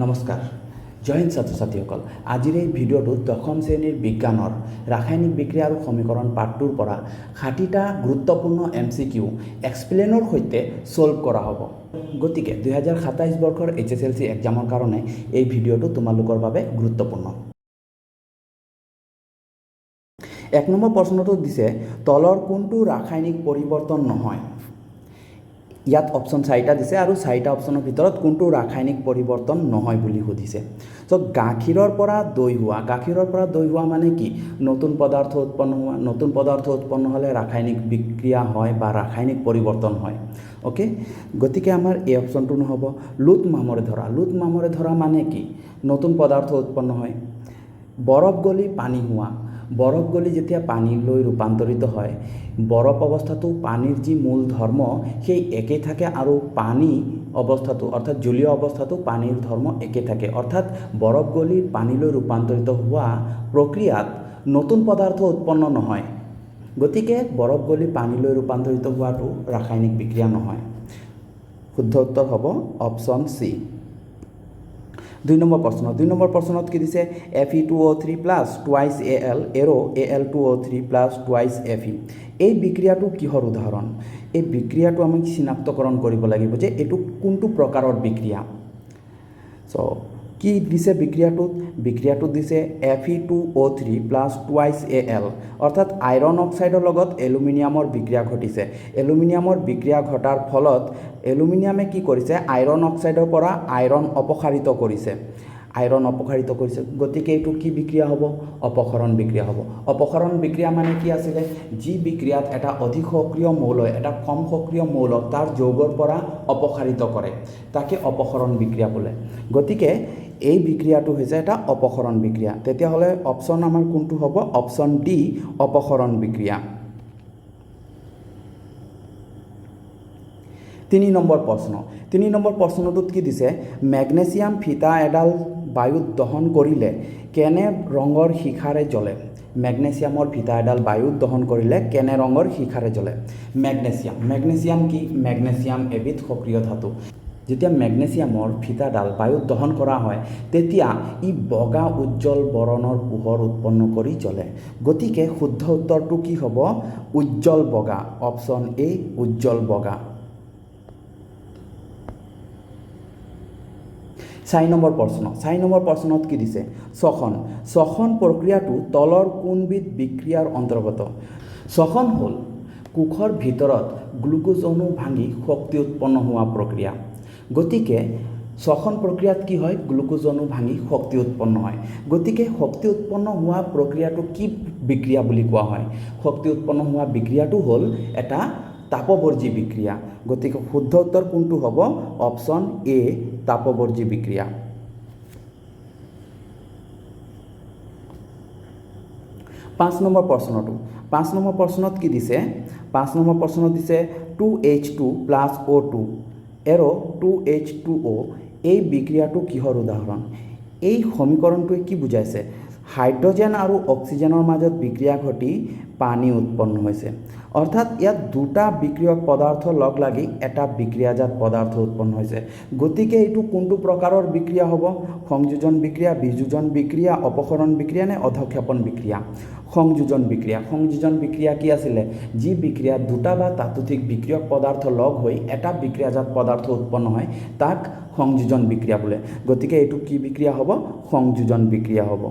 নমস্কাৰ, জয় হিন্দ ছাত্ৰ ছাত্ৰীসকল। আজিৰ এই ভিডিঅ'টোত দশম শ্ৰেণীৰ বিজ্ঞানৰ ৰাসায়নিক বিক্ৰিয়া আৰু সমীকৰণ পাঠটোৰ পৰা 60টা গুৰুত্বপূৰ্ণ এমচিকিউ এক্সপ্লেইনৰ সৈতে ছল্ভ কৰা হ'ব। গতিকে 2027 বৰ্ষৰ এইচএছএলচি এক্সামৰ কাৰণে এই ভিডিঅ'টো তোমালোকৰ বাবে গুৰুত্বপূৰ্ণ। 1 নম্বৰ প্ৰশ্নটো দিছে, তলৰ কোনটো ৰাসায়নিক পৰিৱৰ্তন নহয়? ইয়াত অপশ্যন চাৰিটা দিছে আৰু চাৰিটা অপশ্যনৰ ভিতৰত কোনটো ৰাসায়নিক পৰিৱৰ্তন নহয় বুলি সুধিছে। চ' গাখীৰৰ পৰা দৈ হোৱা। গাখীৰৰ পৰা দৈ হোৱা মানে কি? নতুন পদাৰ্থ উৎপন্ন হোৱা। নতুন পদাৰ্থ উৎপন্ন হ'লে ৰাসায়নিক বিক্ৰিয়া হয় বা ৰাসায়নিক পৰিৱৰ্তন হয়। অ'কে, গতিকে আমাৰ এই অপশ্যনটো নহ'ব। লোত মামৰে ধৰা। লোত মামৰে ধৰা মানে কি? নতুন পদাৰ্থ উৎপন্ন হয়। বৰফ গলি পানী হোৱা। বৰফ গলি যেতিয়া পানীলৈ ৰূপান্তৰিত হয়, বৰফ অৱস্থাটো পানীৰ যি মূল ধৰ্ম সেই একেই থাকে আৰু পানী অৱস্থাটো, অৰ্থাৎ জলীয় অৱস্থাটো পানীৰ ধৰ্ম একে থাকে। অৰ্থাৎ বৰফ গলি পানীলৈ ৰূপান্তৰিত হোৱা প্ৰক্ৰিয়াত নতুন পদাৰ্থ উৎপন্ন নহয়। গতিকে বৰফ গলি পানীলৈ ৰূপান্তৰিত হোৱাটো ৰাসায়নিক বিক্ৰিয়া নহয়। শুদ্ধ উত্তৰ হ'ব অপশ্যন চি। 2 নম্বৰ প্ৰশ্ন। 2 নম্বৰ প্ৰশ্নত কি দিছে? Fe2O3 plus twice Al arrow Al2O3 plus twice Fe। এই বিক্ৰিয়াটো কিহৰ উদাহৰণ? এই বিক্ৰিয়াটো আমি চিনাক্তকৰণ কৰিব লাগিব যে এইটো কোনটো প্ৰকাৰৰ বিক্ৰিয়া। চ' কি দিছে বিক্ৰিয়াটোত? বিক্ৰিয়াটোত দিছে Fe2O3 plus twice Al, অৰ্থাৎ আইৰণ অক্সাইডৰ লগত এলুমিনিয়ামৰ বিক্ৰিয়া ঘটিছে। এলুমিনিয়ামৰ বিক্ৰিয়া ঘটাৰ ফলত এলুমিনিয়ামে কি কৰিছে? আইৰণ অক্সাইডৰ পৰা আইৰণ অপসাৰিত কৰিছে। আইৰণ অপসাৰিত কৰিছে, গতিকে এইটো কি বিক্ৰিয়া হ'ব? অপসৰণ বিক্ৰিয়া হ'ব। অপসৰণ বিক্ৰিয়া মানে কি আছিলে? যি বিক্ৰিয়াত এটা অধিক সক্ৰিয় মৌলই এটা কম সক্ৰিয় মৌলক তাৰ যৌগৰ পৰা অপসাৰিত কৰে, তাকে অপসৰণ বিক্ৰিয়া বোলে। গতিকে এই বিক্ৰিয়াটো হৈছে এটা অপসৰণ বিক্ৰিয়া। তেতিয়াহ'লে অপশ্যন আমাৰ কোনটো হ'ব? অপশ্যন ডি, অপসৰণ বিক্ৰিয়া। 3 নম্বৰ প্ৰশ্ন। 3 নম্বৰ প্ৰশ্নটোত কি দিছে? মেগনেছিয়াম ফিতা এডাল বায়ুত দহন কৰিলে কেনে ৰঙৰ শিখাৰে জ্বলে? মেগনেছিয়ামৰ ফিতা এডাল বায়ুত দহন কৰিলে কেনে ৰঙৰ শিখাৰে জ্বলে? মেগনেছিয়াম। মেগনেছিয়াম কি? মেগনেছিয়াম এবিধ সক্ৰিয় ধাতু। যেতিয়া মেগনেছিয়ামৰ ফিতাডাল বায়ুত দহন কৰা হয়, তেতিয়া ই বগা উজ্জ্বল বৰণৰ পোহৰ উৎপন্ন কৰি জ্বলে। গতিকে শুদ্ধ উত্তৰটো কি হ'ব? উজ্জ্বল বগা, অপশ্যন এ, উজ্জ্বল বগা। 4 নম্বৰ প্ৰশ্ন। 4 নম্বৰ প্ৰশ্নত কি দিছে? শ্বসন। শ্বসন প্ৰক্ৰিয়াটো তলৰ কোনবিধ বিক্ৰিয়াৰ অন্তৰ্গত? শ্বসন হ'ল কোষৰ ভিতৰত গ্লুক'জ অণু ভাঙি শক্তি উৎপন্ন হোৱা প্ৰক্ৰিয়া। গতিকে শ্বসন প্ৰক্ৰিয়াত কি হয়? গ্লুক'জ অণু ভাঙি শক্তি উৎপন্ন হয়। গতিকে শক্তি উৎপন্ন হোৱা প্ৰক্ৰিয়াটো কি বিক্ৰিয়া বুলি কোৱা হয়? শক্তি উৎপন্ন হোৱা বিক্ৰিয়াটো হ'ল এটা তাপবৰ্জী বিক্ৰিয়া। গতিকে শুদ্ধ উত্তৰ কোনটো হ'ব? অপশ্যন এ, তাপবৰ্জী বিক্ৰিয়া। 5 নম্বৰ প্ৰশ্নটো। 5 নম্বৰ প্ৰশ্নত কি দিছে? 5 নম্বৰ প্ৰশ্নত দিছে 2H2 plus O2 arrow 2H2O। এই বিক্ৰিয়াটো কিহৰ উদাহৰণ? এই সমীকৰণটোৱে কি বুজাইছে? হাইড্ৰজেন আৰু অক্সিজেনৰ মাজত বিক্ৰিয়া ঘটি পানী উৎপন্ন হৈছে। অৰ্থাৎ ইয়াত দুটা বিক্ৰিয়ক পদাৰ্থ লগ লাগি এটা বিক্ৰিয়াজাত পদাৰ্থ উৎপন্ন হৈছে। গতিকে এইটো কোনটো প্ৰকাৰৰ বিক্ৰিয়া হ'ব? সংযোজন বিক্ৰিয়া, বিযোজন বিক্ৰিয়া, অপসৰণ বিক্ৰিয়া নে অধঃক্ষেপণ বিক্ৰিয়া? সংযোজন বিক্ৰিয়া। সংযোজন বিক্ৰিয়া কি আছিলে? যি বিক্ৰিয়াত দুটা বা তাতোধিক বিক্ৰিয়ক পদাৰ্থ লগ হৈ এটা বিক্ৰিয়াজাত পদাৰ্থ উৎপন্ন হয়, তাক সংযোজন বিক্ৰিয়া বোলে। গতিকে এইটো কি বিক্ৰিয়া হ'ব? সংযোজন বিক্ৰিয়া হ'ব।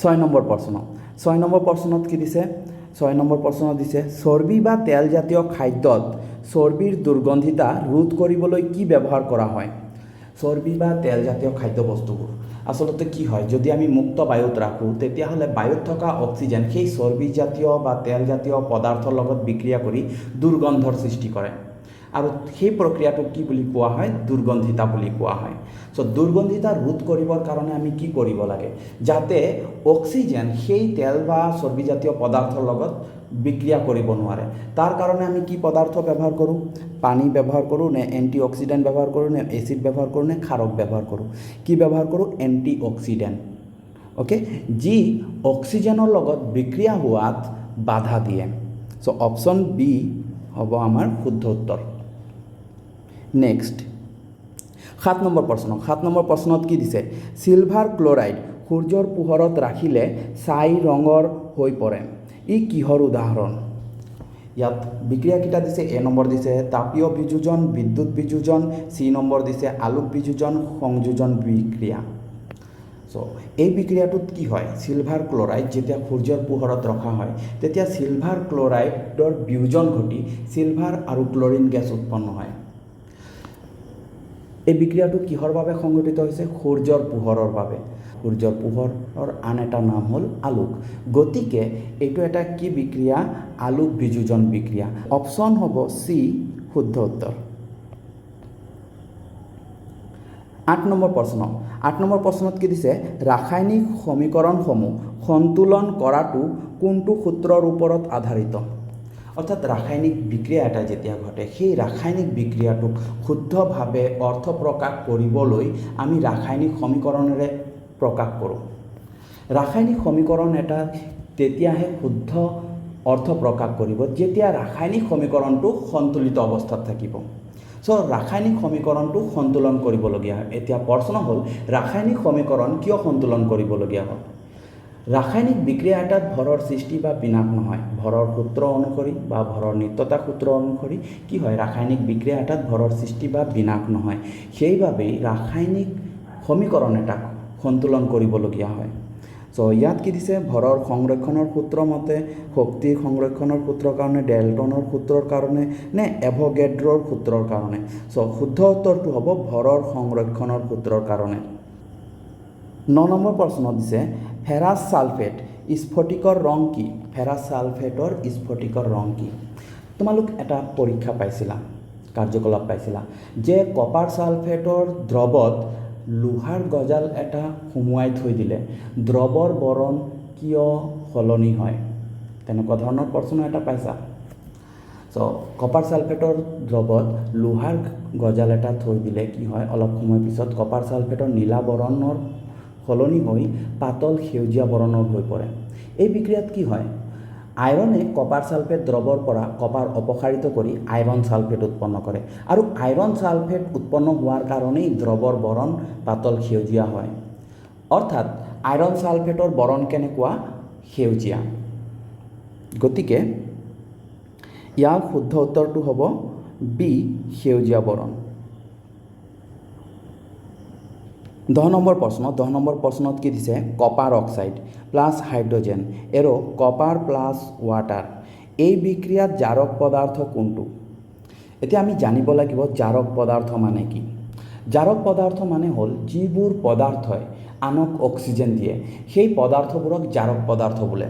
6 নম্বৰ প্ৰশ্ন। 6 নম্বৰ প্ৰশ্নত কি দিছে? 6 নম্বৰ প্ৰশ্নত দিছে, চৰ্বি বা তেলজাতীয় খাদ্যত চৰ্বিৰ দুৰ্গন্ধিতা ৰোধ কৰিবলৈ কি ব্যৱহাৰ কৰা হয়? চৰ্বি বা তেলজাতীয় খাদ্যবস্তুবোৰ আচলতে কি হয়, যদি আমি মুক্ত বায়ুত ৰাখোঁ, তেতিয়াহ'লে বায়ুত থকা অক্সিজেন সেই চৰ্বিজাতীয় বা তেলজাতীয় পদাৰ্থৰ লগত বিক্ৰিয়া কৰি দুৰ্গন্ধৰ সৃষ্টি কৰে আৰু সেই প্ৰক্ৰিয়াটোক কি বুলি কোৱা হয়? দুৰ্গন্ধিতা বুলি কোৱা হয়। চ' দুৰ্গন্ধিতা ৰোধ কৰিবৰ কাৰণে আমি কি কৰিব লাগে, যাতে অক্সিজেন সেই তেল বা চৰ্বিজাতীয় পদাৰ্থৰ লগত বিক্ৰিয়া কৰিব নোৱাৰে? তাৰ কাৰণে আমি কি পদাৰ্থ ব্যৱহাৰ কৰোঁ? পানী ব্যৱহাৰ কৰোঁ নে এণ্টি অক্সিডেণ্ট ব্যৱহাৰ কৰোঁ নে এচিড ব্যৱহাৰ কৰোঁ নে ক্ষাৰক ব্যৱহাৰ কৰোঁ? কি ব্যৱহাৰ কৰোঁ? এণ্টি অক্সিডেণ্ট, অ'কে, যি অক্সিজেনৰ লগত বিক্ৰিয়া হোৱাত বাধা দিয়ে। চ' অপশ্যন বি হ'ব আমাৰ শুদ্ধ উত্তৰ। নেক্সট 7 নম্বৰ প্ৰশ্ন। 7 নম্বৰ প্ৰশ্নত কি দিছে? চিলভাৰ ক্ল'ৰাইড সূৰ্যৰ পোহৰত ৰাখিলে ছাই ৰঙৰ হৈ পৰে, ই কিহৰ উদাহৰণ? ইয়াত বিক্ৰিয়াকেইটা দিছে। এ নম্বৰ দিছে তাপীয় বিযোজন, বিদ্যুৎ বিযোজন, চি নম্বৰ দিছে আলোক বিযোজন, সংযোজন বিক্ৰিয়া। চ' এই বিক্ৰিয়াটোত কি হয়? চিলভাৰ ক্ল'ৰাইড যেতিয়া সূৰ্যৰ পোহৰত ৰখা হয়, তেতিয়া চিলভাৰ ক্ল'ৰাইডৰ বিয়োজন ঘটি চিলভাৰ আৰু ক্ল'ৰিন গেছ উৎপন্ন হয়। এই বিক্ৰিয়াটো কিহৰ বাবে সংঘটিত হৈছে? সূৰ্যৰ পোহৰৰ বাবে। সূৰ্যৰ পোহৰৰ আন এটা নাম হ'ল আলোক। গতিকে এইটো এটা কি বিক্ৰিয়া? আলোক বিযোজন বিক্ৰিয়া। অপশ্যন হ'ব চি শুদ্ধ উত্তৰ। 8 নম্বৰ প্ৰশ্ন। 8 নম্বৰ প্ৰশ্নত কি দিছে? ৰাসায়নিক সমীকৰণসমূহ সন্তুলন কৰাটো কোনটো সূত্ৰৰ ওপৰত আধাৰিত? অৰ্থাৎ ৰাসায়নিক বিক্ৰিয়া এটা যেতিয়া ঘটে, সেই ৰাসায়নিক বিক্ৰিয়াটোক শুদ্ধভাৱে অৰ্থ প্ৰকাশ কৰিবলৈ আমি ৰাসায়নিক সমীকৰণেৰে প্ৰকাশ কৰোঁ। ৰাসায়নিক সমীকৰণ এটা তেতিয়াহে শুদ্ধ অৰ্থ প্ৰকাশ কৰিব যেতিয়া ৰাসায়নিক সমীকৰণটো সন্তুলিত অৱস্থাত থাকিব। চ' ৰাসায়নিক সমীকৰণটো সন্তুলন কৰিবলগীয়া হয়। এতিয়া প্ৰশ্ন হ'ল, ৰাসায়নিক সমীকৰণ কিয় সন্তুলন কৰিবলগীয়া হ'ল? ৰাসায়নিক বিক্ৰিয়া এটাত ভৰৰ সৃষ্টি বা বিনাশ নহয়। ভৰৰ সূত্ৰ অনুসৰি বা ভৰৰ নিত্যতা সূত্ৰ অনুসৰি কি হয়? ৰাসায়নিক বিক্ৰিয়া এটাত ভৰৰ সৃষ্টি বা বিনাশ নহয়। সেইবাবেই ৰাসায়নিক সমীকৰণ এটাক সন্তুলন কৰিবলগীয়া হয়। চ' ইয়াত কি দিছে? ভৰৰ সংৰক্ষণৰ সূত্ৰ মতে, শক্তিৰ সংৰক্ষণৰ সূত্ৰৰ কাৰণে, ডেল্টনৰ সূত্ৰৰ কাৰণে নে এভোগেড্ৰ'ৰ সূত্ৰৰ কাৰণে? চ' শুদ্ধ উত্তৰটো হ'ব ভৰৰ সংৰক্ষণৰ সূত্ৰৰ কাৰণে। 9 নম্বৰ প্ৰশ্ন দিছে, ফেৰাছ ছালফেট স্ফটিকৰ ৰং কি? ফেৰাছ ছালফেটৰ স্ফটিকৰ ৰং কি? তোমালোক এটা পৰীক্ষা পাইছিলা, কাৰ্যকলাপ পাইছিলা যে কপাৰ ছালফেটৰ দ্ৰৱত লোহাৰ গজাল এটা সুমুৱাই থৈ দিলে দ্ৰৱৰ বৰণ কিয় সলনি হয়? তেনেকুৱা ধৰণৰ প্ৰশ্ন এটা পাইছা। চ' কপাৰ ছালফেটৰ দ্ৰৱত লোহাৰ গজাল এটা থৈ দিলে কি হয়? অলপ সময় পিছত কপাৰ ছালফেটৰ নীলা বৰণৰ সলনি হৈ পাতল সেউজীয়া বৰণৰ হৈ পৰে। এই বিক্ৰিয়াত কি হয়? আইৰণে কপাৰ ছালফেট দ্ৰৱৰ পৰা কপাৰ অপসাৰিত কৰি আইৰণ ছালফেট উৎপন্ন কৰে আৰু আইৰণ ছালফেট উৎপন্ন হোৱাৰ কাৰণেই দ্ৰৱৰ বৰণ পাতল সেউজীয়া হয়। অৰ্থাৎ আইৰণ ছালফেটৰ বৰণ কেনেকুৱা? সেউজীয়া। গতিকে ইয়াৰ শুদ্ধ উত্তৰটো হ'ব বি, সেউজীয়া বৰণ। 10 নম্বৰ প্ৰশ্ন। 10 নম্বৰ প্ৰশ্নত কি দিছে? কপাৰ অক্সাইড প্লাছ হাইড্ৰজেন আৰু কপাৰ প্লাছ ৱাটাৰ, এই বিক্ৰিয়াত জাৰক পদাৰ্থ কোনটো? এতিয়া আমি জানিব লাগিব জাৰক পদাৰ্থ মানে কি। জাৰক পদাৰ্থ মানে হ'ল যিবোৰ পদাৰ্থই আনক অক্সিজেন দিয়ে, সেই পদাৰ্থবোৰক জাৰক পদাৰ্থ বোলে।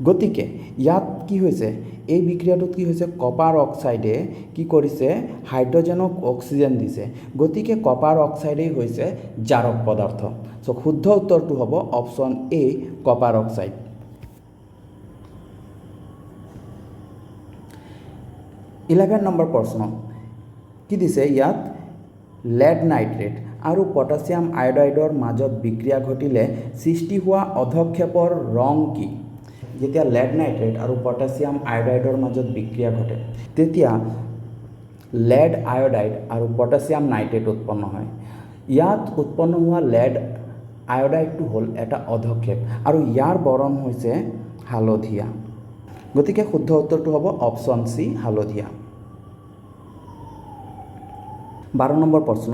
গতিকে ইয়াত কি হৈছে? এই বিক্ৰিয়াটোত কি হৈছে? কপাৰ অক্সাইডে কি কৰিছে? হাইড্ৰজেনক অক্সিজেন দিছে। গতিকে কপাৰ অক্সাইডেই হৈছে জাৰক পদাৰ্থ। চ' শুদ্ধ উত্তৰটো হ'ব option A, copper oxide. 11 number প্ৰশ্ন কি দিছে ইয়াত? লেড নাইট্ৰেট আৰু পটাছিয়াম আয়ডাইডৰ মাজত বিক্ৰিয়া ঘটিলে সৃষ্টি হোৱা অধঃক্ষেপৰ ৰং কি? যেতিয়া লেড নাইট্ৰেট আৰু পটাছিয়াম আয়ডাইডৰ মাজত বিক্ৰিয়া ঘটে, তেতিয়া লেড আয়ডাইড আৰু পটাছিয়াম নাইট্ৰেট উৎপন্ন হয়। ইয়াত উৎপন্ন হোৱা লেড আয়ডাইডটো হ'ল এটা অধঃক্ষেপ আৰু ইয়াৰ বৰণ হৈছে হালধীয়া। গতিকে শুদ্ধ উত্তৰটো হ'ব অপশ্যন চি, হালধীয়া। 12 নম্বৰ প্ৰশ্ন,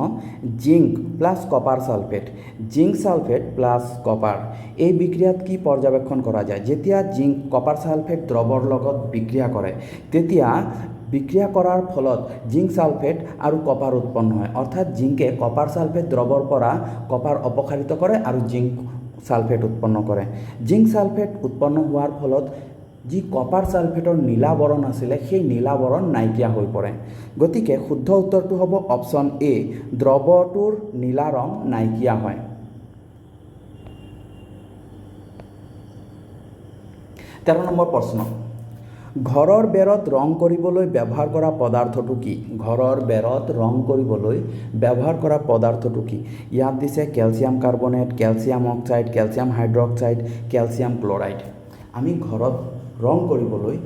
zinc plus copper sulphate, zinc sulphate plus copper, এই বিক্ৰিয়াত কি পৰ্যবেক্ষণ কৰা যায়? যেতিয়া জিংক কপাৰ ছালফেট দ্ৰৱৰ লগত বিক্ৰিয়া কৰে, তেতিয়া বিক্ৰিয়া কৰাৰ ফলত জিংক ছালফেট আৰু কপাৰ উৎপন্ন হয়। অৰ্থাৎ জিংকে কপাৰ ছালফেট দ্ৰৱৰ পৰা কপাৰ অপসাৰিত কৰে আৰু জিংক ছালফেট উৎপন্ন কৰে। জিংক ছালফেট উৎপন্ন হোৱাৰ ফলত যি কপাৰ ছালফেটৰ নীলা বৰণ আছিলে, সেই নীলা বৰণ নাইকিয়া হৈ পৰে। গতিকে শুদ্ধ উত্তৰটো হ'ব অপশ্যন এ, দ্ৰৱটোৰ নীলা ৰং নাইকিয়া হয়। 13 নম্বৰ প্ৰশ্ন, ঘৰৰ বেৰত ৰং কৰিবলৈ ব্যৱহাৰ কৰা পদাৰ্থটো কি? ঘৰৰ বেৰত ৰং কৰিবলৈ ব্যৱহাৰ কৰা পদাৰ্থটো কি? ইয়াত দিছে calcium carbonate, calcium oxide, calcium hydroxide, calcium chloride. আমি ঘৰত ৰং কৰিবলৈ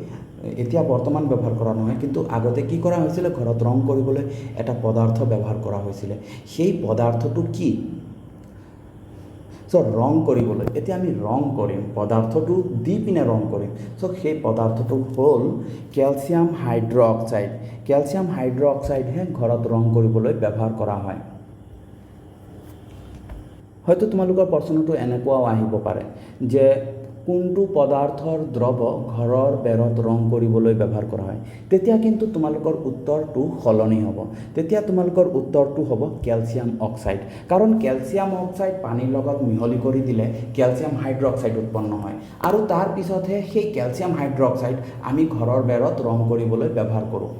এতিয়া বৰ্তমান ব্যৱহাৰ কৰা নহয়, কিন্তু আগতে কি কৰা হৈছিলে, ঘৰত ৰং কৰিবলৈ এটা পদাৰ্থ ব্যৱহাৰ কৰা হৈছিলে। সেই পদাৰ্থটো কি? চ' ৰং কৰিবলৈ এতিয়া আমি ৰং কৰিম, পদাৰ্থটো দি পিনে ৰং কৰিম। চ' সেই পদাৰ্থটো হ'ল কেলছিয়াম হাইড্ৰক্সাইড। কেলছিয়াম হাইড্ৰক্সাইডহে ঘৰত ৰং কৰিবলৈ ব্যৱহাৰ কৰা হয়। হয়তো তোমালোকৰ প্ৰশ্নটো এনেকুৱাও আহিব পাৰে যে কোনটো পদাৰ্থৰ দ্ৰৱ ঘৰৰ বেৰত ৰং কৰিবলৈ ব্যৱহাৰ কৰা হয়, তেতিয়া কিন্তু তোমালোকৰ উত্তৰটো সলনি হ'ব। তেতিয়া তোমালোকৰ উত্তৰটো হ'ব কেলছিয়াম অক্সাইড, কাৰণ কেলছিয়াম অক্সাইড পানীৰ লগত মিহলি কৰি দিলে কেলছিয়াম হাইড্ৰক্সাইড উৎপন্ন হয় আৰু তাৰ পিছতহে সেই কেলছিয়াম হাইড্ৰক্সাইড আমি ঘৰৰ বেৰত ৰং কৰিবলৈ ব্যৱহাৰ কৰোঁ।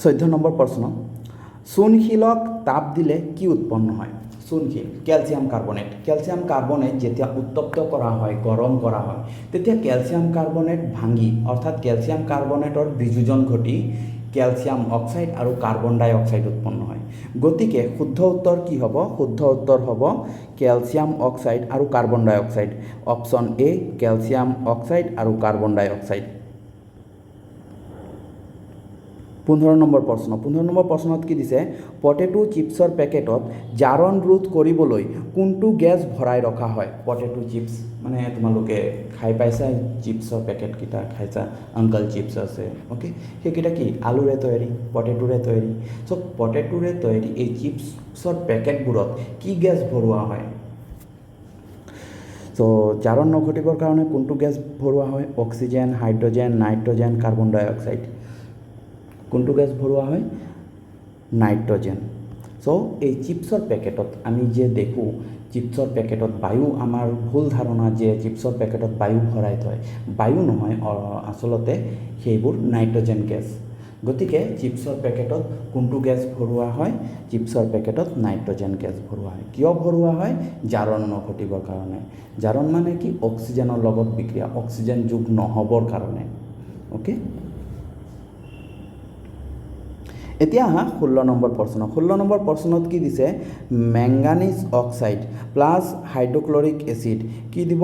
14 নম্বৰ প্ৰশ্ন, চূণশিলক তাপ দিলে কি উৎপন্ন হয়? চূণশিল, কেলছিয়াম কাৰ্বনেট। কেলছিয়াম কাৰ্বনেট যেতিয়া উত্তপ্ত কৰা হয়, গৰম কৰা হয়, তেতিয়া কেলছিয়াম কাৰ্বনেট ভাঙি, অৰ্থাৎ কেলছিয়াম কাৰ্বনেটৰ বিযোজন ঘটি কেলছিয়াম অক্সাইড আৰু কাৰ্বন ডাই অক্সাইড উৎপন্ন হয়। গতিকে শুদ্ধ উত্তৰ কি হ'ব? শুদ্ধ উত্তৰ হ'ব কেলছিয়াম অক্সাইড আৰু carbon dioxide. Option A, calcium oxide আৰু কাৰ্বন ডাই অক্সাইড। 15 নম্বৰ প্ৰশ্ন, 15 নম্বৰ প্ৰশ্নত কি দিছে? পটেটো চিপছৰ পেকেটত জাৰণ ৰোধ কৰিবলৈ কোনটো গেছ ভৰাই ৰখা হয়? পটেটো চিপছ মানে তোমালোকে খাই পাইছা, চিপছৰ পেকেটকেইটা খাইছা, আংকল চিপছ আছে, অ'কে, সেইকেইটা কি আলুৰে তৈয়াৰী, পটেটোৰে তৈয়াৰী। চ' পটেটোৰে তৈয়াৰী এই চিপছৰ পেকেটবোৰত কি গেছ ভৰোৱা হয়? চ' জাৰণ নঘটিবৰ কাৰণে কোনটো গেছ ভৰোৱা হয়? Oxygen, hydrogen, nitrogen, carbon dioxide. কোনটো গেছ ভৰোৱা হয়? নাইট্ৰজেন। চ' এই চিপছৰ পেকেটত আমি যে দেখোঁ, চিপছৰ পেকেটত বায়ু, আমাৰ ভুল ধাৰণা যে চিপছৰ পেকেটত বায়ু ভৰাই থয়, বায়ু নহয়, আচলতে সেইবোৰ নাইট্ৰজেন গেছ। গতিকে চিপছৰ পেকেটত কোনটো গেছ ভৰোৱা হয়? চিপছৰ পেকেটত নাইট্ৰজেন গেছ ভৰোৱা হয়। কিয় ভৰোৱা হয়? জাৰণ নঘটিবৰ কাৰণে। জাৰণ মানে কি? অক্সিজেনৰ লগত বিক্ৰিয়া, অক্সিজেন যোগ নহ'বৰ কাৰণে। অ'কে, এতিয়া আহা 16 নম্বৰ প্ৰশ্ন। 16 নম্বৰ প্ৰশ্নত কি দিছে? Manganese oxide plus hydrochloric acid কি দিব?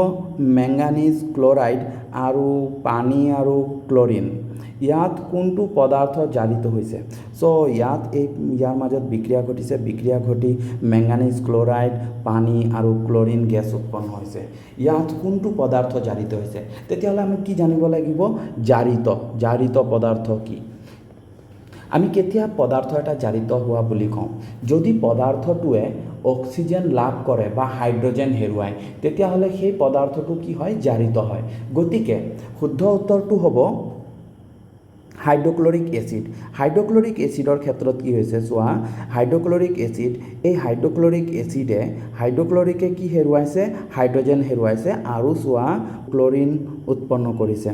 মেংগানিজ ক্লৰাইড আৰু পানী আৰু ক্লৰিন। ইয়াত কোনটো পদাৰ্থ জাৰিত হৈছে? চ' ইয়াত ইয়াৰ মাজত বিক্ৰিয়া ঘটিছে, বিক্ৰিয়া ঘটি মেংগানিজ ক্লৰাইড, পানী আৰু ক্লৰিন গেছ উৎপন্ন হৈছে। ইয়াত কোনটো পদাৰ্থ জাৰিত হৈছে? তেতিয়াহ'লে আমি কি জানিব লাগিব? জাৰিত পদাৰ্থ কি? আমি কেতিয়া পদাৰ্থ এটা জাৰিত হোৱা বুলি কওঁ? যদি পদাৰ্থটোৱে অক্সিজেন লাভ কৰে বা হাইড্ৰজেন হেৰুৱায়, তেতিয়াহ'লে সেই পদাৰ্থটো কি হয়? জাৰিত হয়। গতিকে শুদ্ধ উত্তৰটো হ'ব হাইড্ৰক্লৰিক এচিড। হাইড্ৰক্লৰিক এচিডৰ ক্ষেত্ৰত কি হৈছে চোৱা, হাইড্ৰক্লৰিক এচিড, এই হাইড্ৰক্লৰিক এচিডে হাইড্ৰক্লৰিকে কি হেৰুৱাইছে? হাইড্ৰজেন হেৰুৱাইছে আৰু চোৱা ক্লৰিন উৎপন্ন কৰিছে।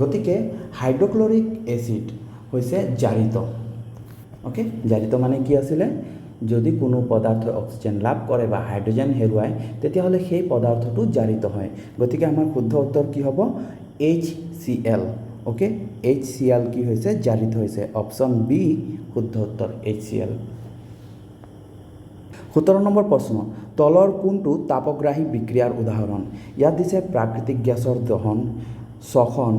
গতিকে হাইড্ৰক্লৰিক এচিড হৈছে জাৰিত। অ'কে, জাৰিত মানে কি আছিলে? যদি কোনো পদাৰ্থই অক্সিজেন লাভ কৰে বা হাইড্ৰজেন হেৰুৱায়, তেতিয়াহ'লে সেই পদাৰ্থটো জাৰিত হয়। গতিকে আমাৰ শুদ্ধ উত্তৰ কি হ'ব? HCl। Okay, HCl কি হৈছে? জাৰিত হৈছে। অপশ্যন বি শুদ্ধ উত্তৰ, HCl। 17 number প্ৰশ্ন, তলৰ কোনটো তাপগ্ৰাহী বিক্ৰিয়াৰ উদাহৰণ? ইয়াত দিছে প্ৰাকৃতিক গেছৰ দহন, শ্বসন,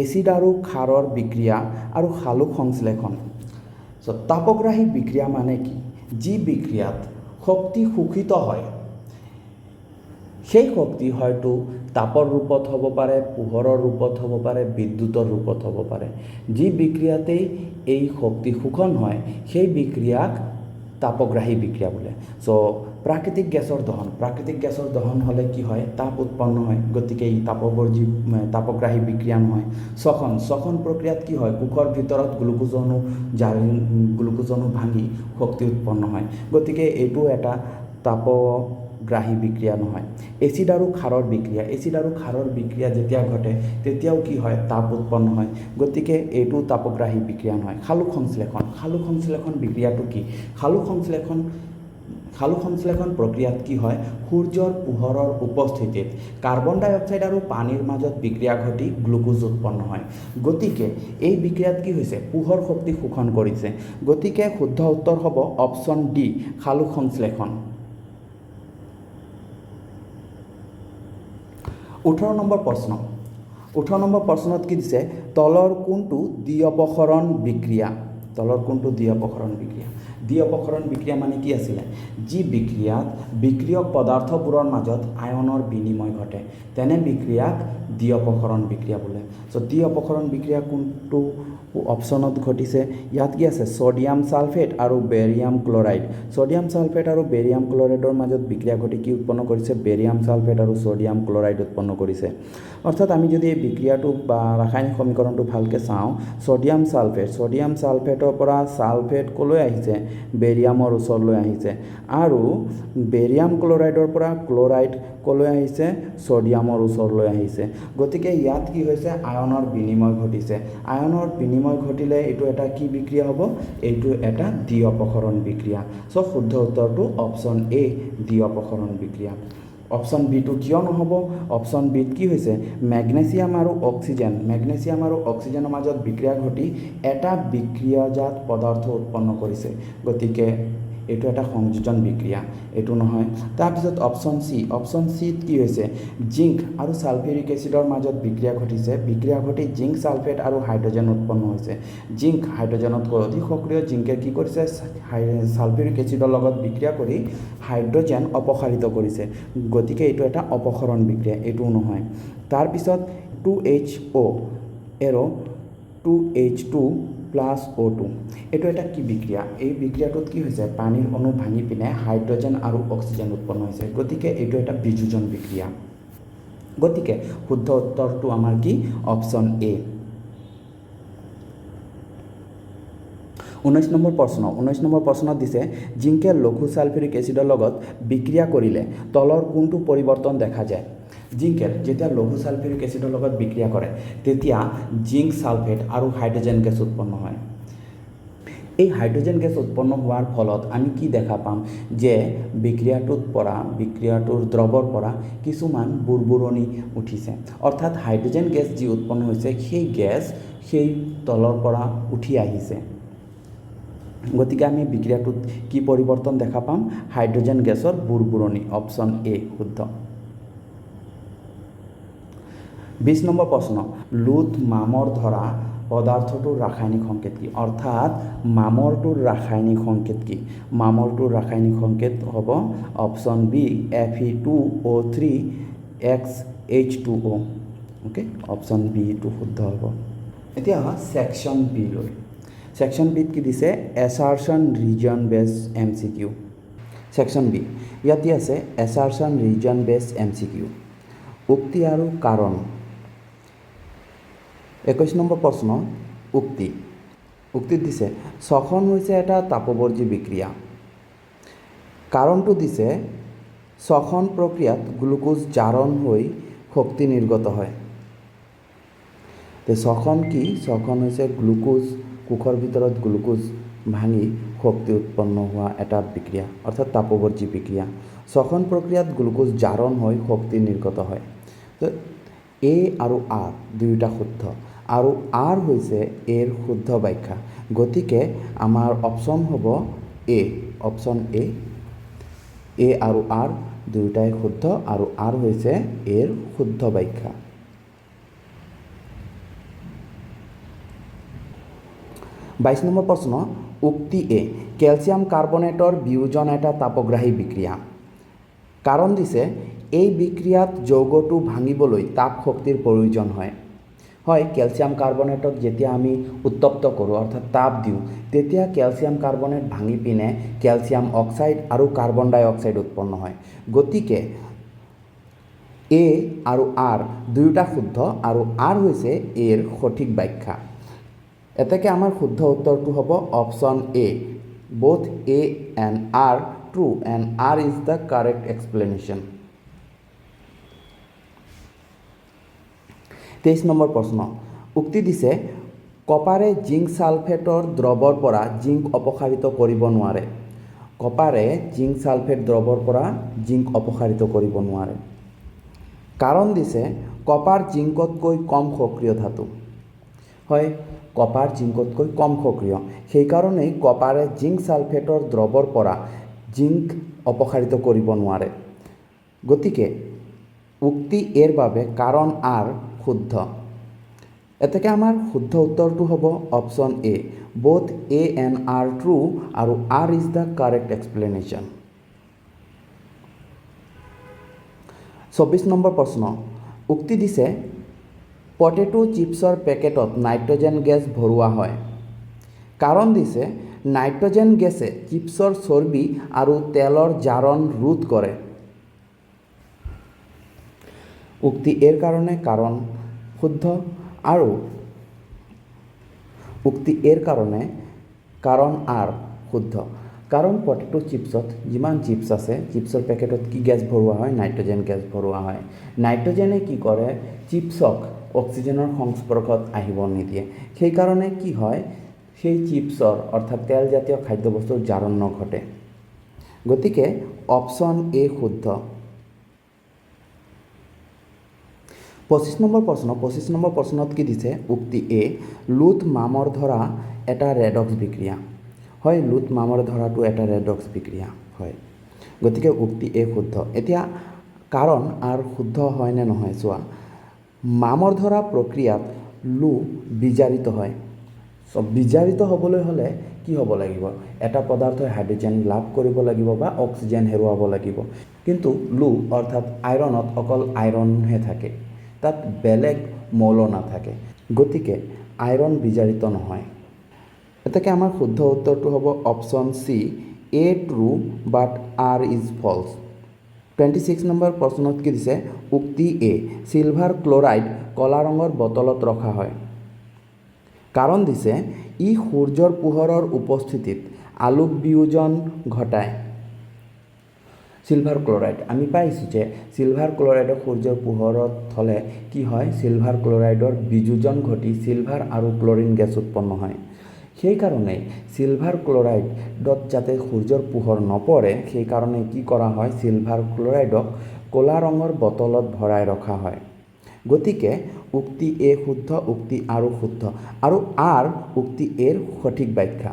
এচিড আৰু ক্ষাৰৰ বিক্ৰিয়া আৰু সালোক সংশ্লেষণ। চ' তাপগ্ৰাহী বিক্ৰিয়া মানে কি? যি বিক্ৰিয়াত শক্তি শোষিত হয়, সেই শক্তি হয়তো তাপৰ ৰূপত হ'ব পাৰে, পোহৰৰ ৰূপত হ'ব পাৰে, বিদ্যুতৰ ৰূপত হ'ব পাৰে। যি বিক্ৰিয়াতেই এই শক্তি শোষণ হয়, সেই বিক্ৰিয়াক তাপগ্ৰাহী বিক্ৰিয়া বোলে। চ' প্ৰাকৃতিক গেছৰ দহন, প্ৰাকৃতিক গেছৰ দহন হ'লে কি হয়? তাপ উৎপন্ন হয়, গতিকে ই তাপগ্ৰাহী বিক্ৰিয়া নহয়। শ্বসন, শ্বসন প্ৰক্ৰিয়াত কি হয়? কোষৰ ভিতৰত গ্লুকোজ অণু ভাঙি শক্তি উৎপন্ন হয়, গতিকে এইটো এটা তাপগ্ৰাহী বিক্ৰিয়া নহয়। এচিড আৰু ক্ষাৰৰ বিক্ৰিয়া, এচিড আৰু ক্ষাৰৰ বিক্ৰিয়া যেতিয়া ঘটে তেতিয়াও কি হয়? তাপ উৎপন্ন হয়, গতিকে এইটো তাপগ্ৰাহী বিক্ৰিয়া নহয়। সালোক সংশ্লেষণ, সালোক সংশ্লেষণ বিক্ৰিয়াটো কি? সালোক সংশ্লেষণ প্ৰক্ৰিয়াত কি হয়? সূৰ্যৰ পোহৰৰ উপস্থিতিত কাৰ্বন ডাই অক্সাইড আৰু পানীৰ মাজত বিক্ৰিয়া ঘটি গ্লুকোজ উৎপন্ন হয়। গতিকে এই বিক্ৰিয়াত কি হৈছে? পোহৰ শক্তি শোষণ কৰিছে। গতিকে শুদ্ধ উত্তৰ হ'ব অপশ্যন ডি, সালোক সংশ্লেষণ। 18 নম্বৰ প্ৰশ্ন। 18 নম্বৰ প্ৰশ্নত কি দিছে? তলৰ কোনটো দ্বি-অপসৰণ বিক্ৰিয়া? তলৰ কোনটো দ্বি-অপসৰণ বিক্ৰিয়া? দ্বি-অপসৰণ বিক্ৰিয়া মানে কি আছিলে? যি বিক্ৰিয়াত বিক্ৰিয়ক পদাৰ্থবোৰৰ মাজত আয়নৰ বিনিময় ঘটে, তেনে বিক্ৰিয়াক দ্বি-অপসৰণ বিক্ৰিয়া বোলে। চ' দ্বি-অপসৰণ বিক্ৰিয়া কোনটো অপশ্যনত ঘটিছে? ইয়াত কি আছে? ছ'ডিয়াম ছালফেট আৰু বেৰিয়াম ক্লৰাইড। ছ'ডিয়াম ছালফেট আৰু বেৰিয়াম ক্লৰাইডৰ মাজত বিক্ৰিয়া ঘটি কি উৎপন্ন কৰিছে? বেৰিয়াম ছালফেট আৰু ছ'ডিয়াম ক্লৰাইড উৎপন্ন কৰিছে। অৰ্থাৎ আমি যদি এই বিক্ৰিয়াটো বা ৰাসায়নিক সমীকৰণটো ভালকৈ চাওঁ, ছ'ডিয়াম ছালফেট, ছ'ডিয়াম ছালফেটৰ পৰা ছালফেট ক'লৈ আহিছে? বেৰিয়ামৰ ওচৰলৈ আহিছে। আৰু বেৰিয়াম ক্লৰাইডৰ পৰা ক্লৰাইড ক'লৈ আহিছে? ছ'ডিয়ামৰ ওচৰলৈ আহিছে। গতিকে ইয়াত কি হৈছে? আয়নৰ বিনিময় ঘটিছে। আয়নৰ বিনিময় ঘটিলে এইটো এটা কি বিক্ৰিয়া হ'ব? এইটো এটা দ্বি অপসৰণ বিক্ৰিয়া। চ' শুদ্ধ উত্তৰটো অপশ্যন এ, দ্বি অপসৰণ বিক্ৰিয়া। অপশ্যন বিটো কিয় নহ'ব? অপশ্যন বিত কি হৈছে? মেগনেছিয়াম আৰু অক্সিজেন, মেগনেছিয়াম আৰু অক্সিজেনৰ মাজত বিক্ৰিয়া ঘটি এটা বিক্ৰিয়াজাত পদাৰ্থ উৎপন্ন কৰিছে। গতিকে এইটো এটা সংযোজন বিক্ৰিয়া, এইটো নহয়। তাৰপিছত অপশ্যন চি। অপশ্যন চিত কি হৈছে? জিংক আৰু ছালফিউৰিক এচিডৰ মাজত বিক্ৰিয়া ঘটিছে। বিক্ৰিয়া ঘটি জিংক ছালফেট আৰু হাইড্ৰজেন উৎপন্ন হৈছে। জিংক হাইড্ৰজেনতকৈ অধিক সক্ৰিয়। জিংকে কি কৰিছে? ছালফিউৰিক এচিডৰ লগত বিক্ৰিয়া কৰি হাইড্ৰজেন অপসাৰিত কৰিছে। গতিকে এইটো এটা অপসৰণ বিক্ৰিয়া, এইটোও নহয়। তাৰপিছত 2 H O arrow 2 H2 plus O2, এইটো এটা কি বিক্ৰিয়া? এই বিক্ৰিয়াটোত কি হৈছে? পানীৰ অণু ভাঙি পিনে হাইড্ৰজেন আৰু অক্সিজেন উৎপন্ন হৈছে। গতিকে এইটো এটা বিযোজন বিক্ৰিয়া। গতিকে শুদ্ধ উত্তৰটো আমাৰ কি? Option A. 19 number প্ৰশ্ন। 19 নম্বৰ প্ৰশ্নত দিছে, জিংকে লঘু ছালফিউৰিক এচিডৰ লগত বিক্ৰিয়া কৰিলে তলৰ কোনটো পৰিৱৰ্তন দেখা যায়? জিংকে যেতিয়া লঘু ছালফিউৰিক এচিডৰ লগত বিক্ৰিয়া কৰে, তেতিয়া জিংক ছালফেট আৰু হাইড্ৰজেন গেছ উৎপন্ন হয়। এই হাইড্ৰজেন গেছ উৎপন্ন হোৱাৰ ফলত আমি কি দেখা পাম যে বিক্ৰিয়াটোত পৰা, বিক্ৰিয়াটোৰ দ্ৰৱৰ পৰা কিছুমান বুৰবুৰণি উঠিছে। অৰ্থাৎ হাইড্ৰজেন গেছ যি উৎপন্ন হৈছে, সেই গেছ সেই তলৰ পৰা উঠি আহিছে। গতিকে আমি বিক্ৰিয়াটোত কি পৰিৱৰ্তন দেখা পাম? হাইড্ৰজেন গেছৰ বুৰবুৰণি। অপশ্যন এ শুদ্ধ। 20 নম্বৰ প্ৰশ্ন। লোত মামৰ ধৰা পদাৰ্থটোৰ ৰাসায়নিক সংকেত কি? অৰ্থাৎ মামৰটোৰ ৰাসায়নিক সংকেত কি? মামৰটোৰ ৰাসায়নিক সংকেত হ'ব option B, Fe2O3 x H2O। Okay, option বিটো শুদ্ধ হ'ব। এতিয়া ছেকশ্যন বি লৈ। ছেকশ্যন বিত কি দিছে? Assertion reason based MCQ। Section B ইয়াত দি আছে এছাৰশ্যন ৰিজন বেছ এমচিকিউ, উক্তি আৰু কাৰণ। 21 নম্বৰ প্ৰশ্ন, উক্তি। উক্তিত দিছে, শ্বসন হৈছে এটা তাপবৰ্জী বিক্ৰিয়া। কাৰণটো দিছে, শ্বসন প্ৰক্ৰিয়াত গ্লুক'জ জাৰণ হৈ শক্তি নিৰ্গত হয়। তে শ্বসন কি? শ্বসন হৈছে গ্লুক'জ, কোষৰ ভিতৰত গ্লুক'জ ভাঙি শক্তি উৎপন্ন হোৱা এটা বিক্ৰিয়া, অৰ্থাৎ তাপবৰ্জী বিক্ৰিয়া। শ্বসন প্ৰক্ৰিয়াত গ্লুক'জ জাৰণ হৈ শক্তি নিৰ্গত হয়। তো এ আৰু আৰ দুয়োটা শুদ্ধ আৰু আৰ হৈছে এৰ শুদ্ধ ব্যাখ্যা। গতিকে আমাৰ অপশ্যন হ'ব এ, অপশ্যন এ। এ আৰু আৰ দুয়োটাই শুদ্ধ আৰু আৰ হৈছে এৰ শুদ্ধ ব্যাখ্যা। 22 নম্বৰ প্ৰশ্ন, উক্তি এ, কেলছিয়াম কাৰ্বনেটৰ বিয়োজন এটা তাপগ্ৰাহী বিক্ৰিয়া। কাৰণ দিছে, এই বিক্ৰিয়াত যৌগটো ভাঙিবলৈ তাপ শক্তিৰ প্ৰয়োজন হয়। হয়, কেলছিয়াম কাৰ্বনেটক যেতিয়া আমি উত্তপ্ত কৰোঁ, অৰ্থাৎ তাপ দিওঁ, তেতিয়া কেলছিয়াম কাৰ্বনেট ভাঙি পিনে কেলছিয়াম অক্সাইড আৰু কাৰ্বন ডাই অক্সাইড উৎপন্ন হয়। গতিকে এ আৰু আৰ দুয়োটা শুদ্ধ আৰু আৰ হৈছে এৰ সঠিক ব্যাখ্যা। এতেকে আমাৰ শুদ্ধ উত্তৰটো হ'ব option A, both A and R true and R is the correct explanation। 23 number প্ৰশ্ন, উক্তি দিছে, কপাৰে জিংক ছালফেটৰ দ্ৰৱৰ পৰা জিংক অপসাৰিত কৰিব নোৱাৰে। কপাৰে জিংক ছালফেট দ্ৰৱৰ পৰা জিংক অপসাৰিত কৰিব নোৱাৰে। কাৰণ দিছে, কপাৰ জিংকতকৈ কম সক্ৰিয় ধাতু। হয়, কপাৰ জিংকতকৈ কম সক্ৰিয়, সেইকাৰণেই কপাৰে জিংক ছালফেটৰ দ্ৰৱৰ পৰা জিংক অপসাৰিত কৰিব নোৱাৰে। গতিকে উক্তি এৰ বাবে কাৰণ আৰ শুদ্ধ। এতেকে আমাৰ শুদ্ধ উত্তৰটো হ'ব option A, both A and R true আৰু R is the correct explanation. 24 number প্ৰশ্ন, উক্তি দিছে পটেটো চিপছৰ পেকেটত নাইট্ৰজেন গেছ ভৰোৱা হয়। কাৰণ দিছে নাইট্ৰজেন গেছে চিপছৰ চৰ্বি আৰু তেলৰ জাৰণ ৰোধ কৰে। উক্তি এৰ কাৰণে কাৰণ শুদ্ধ আৰু উক্তি এৰ কাৰণে কাৰণ আৰ শুদ্ধ। কাৰণ পটেটো চিপছত যিমান চিপছ আছে, চিপছৰ পেকেটত কি গেছ ভৰোৱা হয়? নাইট্ৰজেন গেছ ভৰোৱা হয়। নাইট্ৰজেনে কি কৰে? চিপছক অক্সিজেনৰ সংস্পৰ্শত আহিব নিদিয়ে। সেইকাৰণে কি হয়? সেই চিপছৰ অৰ্থাৎ তেলজাতীয় খাদ্যবস্তুৰ জাৰণ নঘটে। গতিকে অপশ্যন এ শুদ্ধ। 25 নম্বৰ প্ৰশ্ন, 25 নম্বৰ প্ৰশ্নত কি দিছে? উক্তি এ, লোত মামৰ ধৰা এটা ৰেডক্স বিক্ৰিয়া হয়। লোত মামৰ ধৰাটো এটা ৰেডক্স বিক্ৰিয়া হয়। গতিকে উক্তি এ শুদ্ধ। এতিয়া কাৰণ আৰ শুদ্ধ হয় নে নহয় চোৱা। মামৰ ধৰা প্ৰক্ৰিয়াত লো বিজাৰিত হয়। বিজাৰিত হ'বলৈ হ'লে কি হ'ব লাগিব? এটা পদাৰ্থই হাইড্ৰজেন লাভ কৰিব লাগিব বা অক্সিজেন হেৰুৱাব লাগিব। কিন্তু লো অৰ্থাৎ আইৰণত অকল আইৰণহে থাকে, তাত বেলেগ মৌল নাথাকে। গতিকে আইৰণ বিজাৰিত নহয়। এতেকে আমাৰ শুদ্ধ উত্তৰটো হ'ব option C, A true but R is false. 26 number প্ৰশ্নত কি দিছে? উক্তি এ, চিলভাৰ ক্ল'ৰাইড ক'লা ৰঙৰ বটলত ৰখা হয়। কাৰণ দিছে ই সূৰ্যৰ পোহৰৰ উপস্থিতিত আলোক বিয়োজন ঘটায়। চিলভাৰ ক্ল'ৰাইড আমি পাইছোঁ যে চিলভাৰ ক্ল'ৰাইডক সূৰ্যৰ পোহৰত থ'লে কি হয়? চিলভাৰ ক্ল'ৰাইডৰ বিযোজন ঘটি চিলভাৰ আৰু ক্ল'ৰিন গেছ উৎপন্ন হয়। সেইকাৰণেই চিলভাৰ ক্ল'ৰাইডত যাতে সূৰ্যৰ পোহৰ নপৰে, সেইকাৰণে কি কৰা হয়? চিলভাৰ ক্ল'ৰাইডক ক'লা ৰঙৰ বটলত ভৰাই ৰখা হয়। গতিকে উক্তি এ শুদ্ধ, উক্তি আৰু শুদ্ধ আৰু আৰ উক্তি এৰ সঠিক ব্যাখ্যা।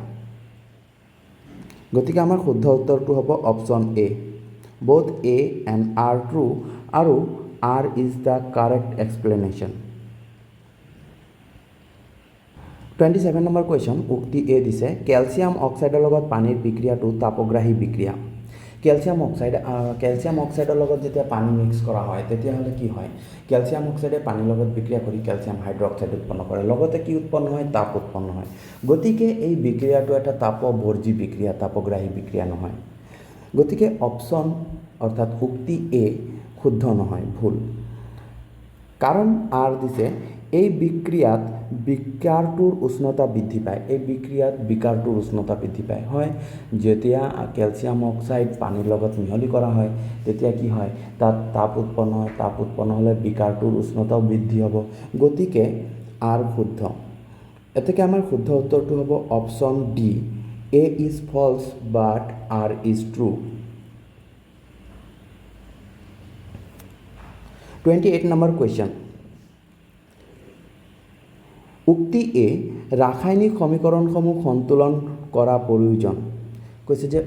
গতিকে আমাৰ শুদ্ধ উত্তৰটো হ'ব option A, both A and R true আৰু R is the correct explanation. 27 number question, উক্তি এ দিছে কেলছিয়াম অক্সাইডৰ লগত পানীৰ বিক্ৰিয়াটো তাপগ্ৰাহী বিক্ৰিয়া। কেলছিয়াম অক্সাইড, কেলছিয়াম অক্সাইডৰ লগত যেতিয়া পানী মিক্স কৰা হয় তেতিয়াহ'লে কি হয়? কেলছিয়াম অক্সাইডে পানীৰ লগত বিক্ৰিয়া কৰি কেলছিয়াম হাইড্ৰক্সাইড উৎপন্ন কৰে, লগতে কি উৎপন্ন হয়? তাপ উৎপন্ন হয়। গতিকে এই বিক্ৰিয়াটো এটা তাপবৰ্জী বিক্ৰিয়া, তাপগ্ৰাহী বিক্ৰিয়া নহয়। গতিকে অপশ্যন অৰ্থাৎ উক্তি এ শুদ্ধ নহয়, ভুল। কাৰণ আৰ দিছে এই বিক্ৰিয়াত বিকাৰটোৰ উষ্ণতা বৃদ্ধি পায়। এই বিক্ৰিয়াত বিকাৰটোৰ উষ্ণতা বৃদ্ধি পায়। হয়, যেতিয়া কেলছিয়াম অক্সাইড পানীৰ লগত মিহলি কৰা হয় তেতিয়া কি হয়? তাত তাপ উৎপন্ন হয়। তাপ উৎপন্ন হ'লে বিকাৰটোৰ উষ্ণতাও বৃদ্ধি হ'ব। গতিকে আৰ শুদ্ধ। এতেকে আমাৰ শুদ্ধ উত্তৰটো হ'ব option D, A is false but R is true. 28 number question, উক্তি এ, ৰাসায়নিক সমীকৰণসমূহ সন্তুলন কৰা প্ৰয়োজন। কৈছে যে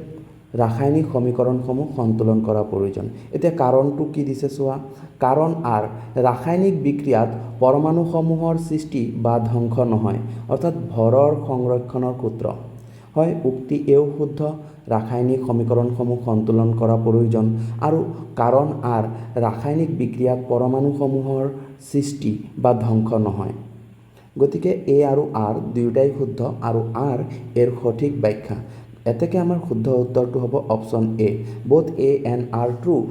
ৰাসায়নিক সমীকৰণসমূহ সন্তুলন কৰা প্ৰয়োজন। এতিয়া কাৰণটো কি দিছে চোৱা। কাৰণ আৰ, ৰাসায়নিক বিক্ৰিয়াত পৰমাণুসমূহৰ সৃষ্টি বা ধ্বংস নহয়, অৰ্থাৎ ভৰৰ সংৰক্ষণৰ সূত্ৰ। হয়, উক্তি এও শুদ্ধ, ৰাসায়নিক সমীকৰণসমূহ সন্তুলন কৰা প্ৰয়োজন আৰু কাৰণ আৰ, ৰাসায়নিক বিক্ৰিয়াত পৰমাণুসমূহৰ সৃষ্টি বা ধ্বংস নহয়। গতিকে এ আৰু আৰ দুয়োটাই শুদ্ধ আৰু আৰ এৰ সঠিক ব্যাখ্যা। এতেকে আমাৰ শুদ্ধ উত্তৰটো হ'ব option A, both A and R true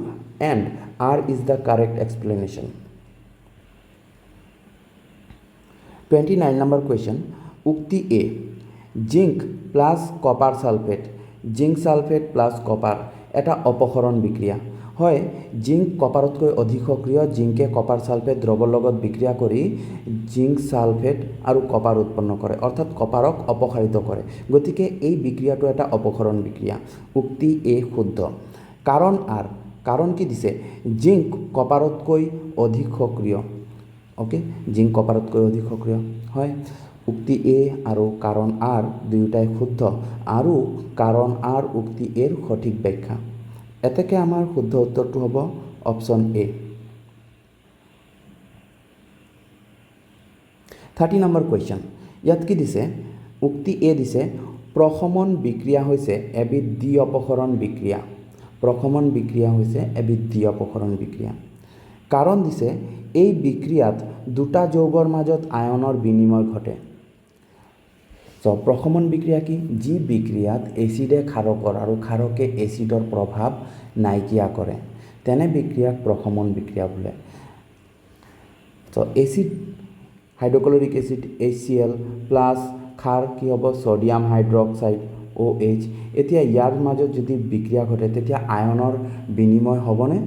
and R is the correct explanation. 29 number question, উক্তি A, zinc plus copper sulphate, zinc sulphate plus copper এটা অপসৰণ বিক্ৰিয়া হয়। জিংক কপাৰতকৈ অধিক সক্ৰিয়। জিংকে কপাৰ ছালফেট দ্ৰৱৰ লগত বিক্ৰিয়া কৰি জিংক ছালফেট আৰু কপাৰ উৎপন্ন কৰে, অৰ্থাৎ কপাৰক অপসাৰিত কৰে। গতিকে এই বিক্ৰিয়াটো এটা অপসৰণ বিক্ৰিয়া। উক্তি এ শুদ্ধ। কাৰণ আৰ, কাৰণ কি দিছে? জিংক কপাৰতকৈ অধিক সক্ৰিয়। অ'কে, জিংক কপাৰতকৈ অধিক সক্ৰিয় হয়। উক্তি এ আৰু কাৰণ আৰ দুয়োটাই শুদ্ধ আৰু কাৰণ আৰ উক্তি এৰ সঠিক ব্যাখ্যা। এতেকে আমাৰ শুদ্ধ উত্তৰটো হ'ব অপশ্যন এ। 30 নম্বৰ কুৱেশ্যন, ইয়াত কি দিছে? উক্তি এ দিছে প্ৰশমন বিক্ৰিয়া হৈছে এবিধ দ্বি অপসৰণ বিক্ৰিয়া। প্ৰশমন বিক্ৰিয়া হৈছে এবিধ দ্বি অপসৰণ বিক্ৰিয়া। কাৰণ দিছে এই বিক্ৰিয়াত দুটা যৌগৰ মাজত আয়নৰ বিনিময় ঘটে। চ' প্ৰশমন বিক্ৰিয়া কি? যি বিক্ৰিয়াত এচিডে ক্ষাৰকৰ আৰু ক্ষাৰকে এচিডৰ প্ৰভাৱ নাইকিয়া কৰে, তেনে বিক্ৰিয়াক প্ৰশমন বিক্ৰিয়া বোলে। চ' acid hydrochloric acid HCl plus ক্ষাৰ কি হ'ব? Sodium hydroxide OH। এতিয়া ইয়াৰ মাজত যদি বিক্ৰিয়া ঘটে তেতিয়া আয়নৰ বিনিময় হ'বনে?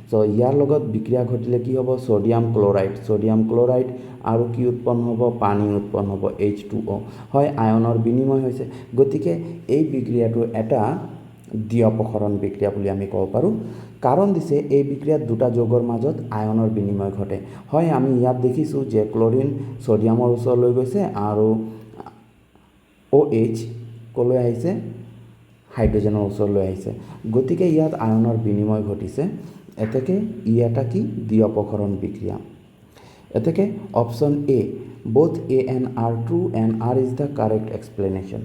চ' ইয়াৰ লগত বিক্ৰিয়া ঘটিলে কি হ'ব? ছ'ডিয়াম ক্ল'ৰাইড, ছ'ডিয়াম ক্ল'ৰাইড আৰু কি উৎপন্ন হ'ব? পানী উৎপন্ন হ'ব, H2O। হয়, আয়নৰ বিনিময় হৈছে। গতিকে এই বিক্ৰিয়াটো এটা দ্বি-অপসৰণ বিক্ৰিয়া বুলি আমি ক'ব পাৰোঁ। কাৰণ দিছে এই বিক্ৰিয়াত দুটা যৌগৰ মাজত আয়নৰ বিনিময় ঘটে। হয়, আমি ইয়াত দেখিছোঁ যে ক্ল'ৰিন ছ'ডিয়ামৰ ওচৰলৈ গৈছে আৰু OH ক'লৈ আহিছে? হাইড্ৰজেনৰ ওচৰলৈ আহিছে। গতিকে ইয়াত আয়নৰ বিনিময় ঘটিছে। এতেকে ই এটা কি? দ্বি-অপসৰণ বিক্ৰিয়া। এতেকে option A, both A and R true and R is the correct explanation.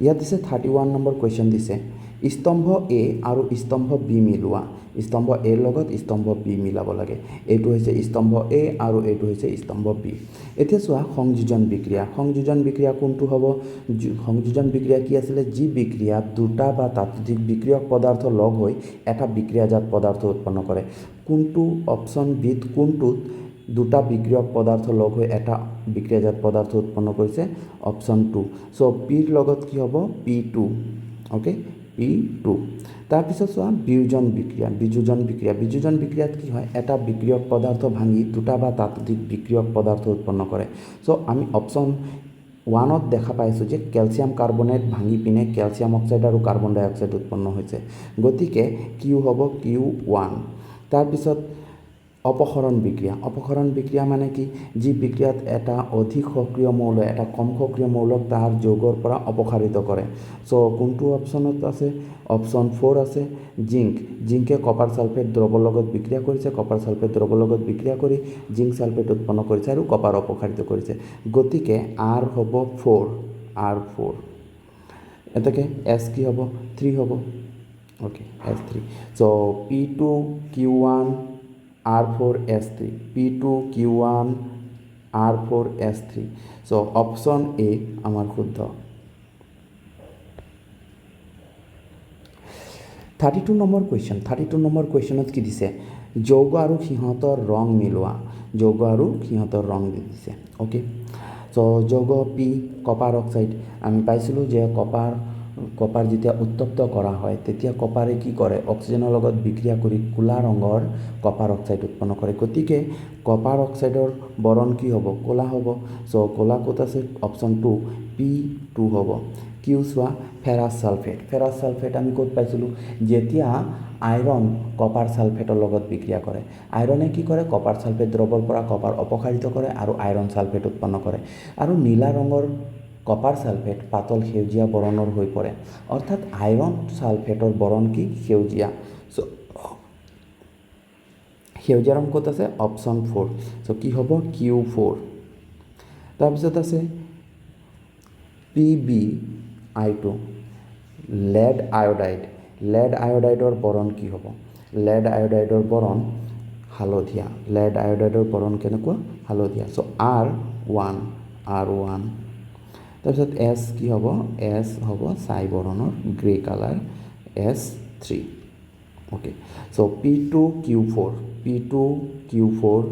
ইয়াত দিছে 31 নম্বৰ কুৱেশ্যন দিছে স্তম্ভ এ আৰু স্তম্ভ বি মিলোৱা। স্তম্ভ এৰ লগত স্তম্ভ বি মিলাব লাগে। এইটো হৈছে স্তম্ভ এ আৰু এইটো হৈছে স্তম্ভ বি। এতিয়া চোৱা সংযোজন বিক্ৰিয়া। সংযোজন বিক্ৰিয়া কোনটো হ'ব? সংযোজন বিক্ৰিয়া কি আছিলে? যি বিক্ৰিয়াত দুটা বা তাতোধিক বিক্ৰিয়ক পদাৰ্থ লগ হৈ এটা বিক্ৰিয়াজাত পদাৰ্থ উৎপন্ন কৰে। কোনটো অপশ্যন বিত কোনটোত দুটা বিক্ৰিয়ক পদাৰ্থ লগ হৈ এটা বিক্ৰিয়াজাত পদাৰ্থ উৎপন্ন কৰিছে? Option 2। চ' পিৰ লগত কি হ'ব? P2। Okay, P2। তাৰপিছত চোৱা বিয়োজন বিক্ৰিয়া। বিযোজন বিক্ৰিয়া। বিযোজন বিক্ৰিয়াত কি হয়? এটা বিক্ৰিয়ক পদাৰ্থ ভাঙি দুটা বা তাতোধিক বিক্ৰিয়ক পদাৰ্থ উৎপন্ন কৰে। চ' আমি অপশ্যন 1ত দেখা পাইছোঁ যে কেলছিয়াম কাৰ্বনেট ভাঙি পিনে কেলছিয়াম অক্সাইড আৰু কাৰ্বন ডাই অক্সাইড উৎপন্ন হৈছে। গতিকে কিউ হ'ব Q1। তাৰপিছত অপসৰণ বিক্ৰিয়া। অপসৰণ বিক্ৰিয়া মানে কি? যি বিক্ৰিয়াত এটা অধিক সক্ৰিয় মৌল এটা কম সক্ৰিয় মৌলক তাৰ যৌগৰ পৰা অপসাৰিত কৰে। চ' কোনটো অপশ্যনত আছে? অপশ্যন 4 আছে জিংক। জিংকে কপাৰ ছালফেট দ্ৰৱৰ লগত বিক্ৰিয়া কৰিছে, কপাৰ ছালফেট দ্ৰৱৰ লগত বিক্ৰিয়া কৰি জিংক ছালফেট উৎপন্ন কৰিছে আৰু কপাৰ অপসাৰিত কৰিছে। গতিকে আৰ হ'ব 4, R4। এতেকে এছ কি হ'ব? 3 হ'ব। Okay, S3। So P2 Q1 R4 S3, P2 Q1 R4 S3। So option A আমাৰ শুদ্ধ। 32 নম্বৰ কুৱেশ্যন। 32 নম্বৰ কুৱেশ্যনত কি দিছে? যৌগ আৰু সিহঁতৰ ৰং মিলোৱা। যৌগ আৰু সিহঁতৰ ৰং দি দিছে। অ'কে, চ' যৌগ পি কপাৰ অক্সাইড। আমি পাইছিলোঁ যে কপাৰ যেতিয়া উত্তপ্ত কৰা হয় তেতিয়া কপাৰে কি কৰে? অক্সিজেনৰ লগত বিক্ৰিয়া কৰি ক'লা ৰঙৰ কপাৰ অক্সাইড উৎপন্ন কৰে। গতিকে কপাৰ অক্সাইডৰ বৰণ কি হ'ব? ক'লা হ'ব। চ' ক'লা ক'ত আছে? অপশ্যন 2 P2 হ'ব। কিউ চোৱা ফেৰাছ ছালফেট। ফেৰাছ ছালফেট আমি ক'ত পাইছিলোঁ? যেতিয়া আইৰণ কপাৰ ছালফেটৰ লগত বিক্ৰিয়া কৰে, আইৰণে কি কৰে? কপাৰ ছালফেট দ্ৰৱৰ পৰা কপাৰ অপসাৰিত কৰে আৰু আইৰণ ছালফেট উৎপন্ন কৰে। আৰু নীলা ৰঙৰ কপাৰ ছালফেট পাতল সেউজীয়া বৰণৰ হৈ পৰে। অৰ্থাৎ আইৰণ ছালফেটৰ বৰণ কি? সেউজীয়া। চ' সেউজীয়া ৰং ক'ত আছে? অপশ্যন 4। চ' কি হ'ব? Q4। তাৰপিছত আছে PbI2, lead iodide. Lead আয়োডাইডৰ বৰণ কি হ'ব? লেড আয়োডাইডৰ বৰণ হালধীয়া। লেড আয়োডাইডৰ বৰণ কেনেকুৱা? হালধীয়া। চ' R1, R1। তাৰপিছত এছ কি হ'ব? এছ হ'ব ছাই বৰণৰ, grey colour, S3। Okay, so P2 Q4, P2 Q4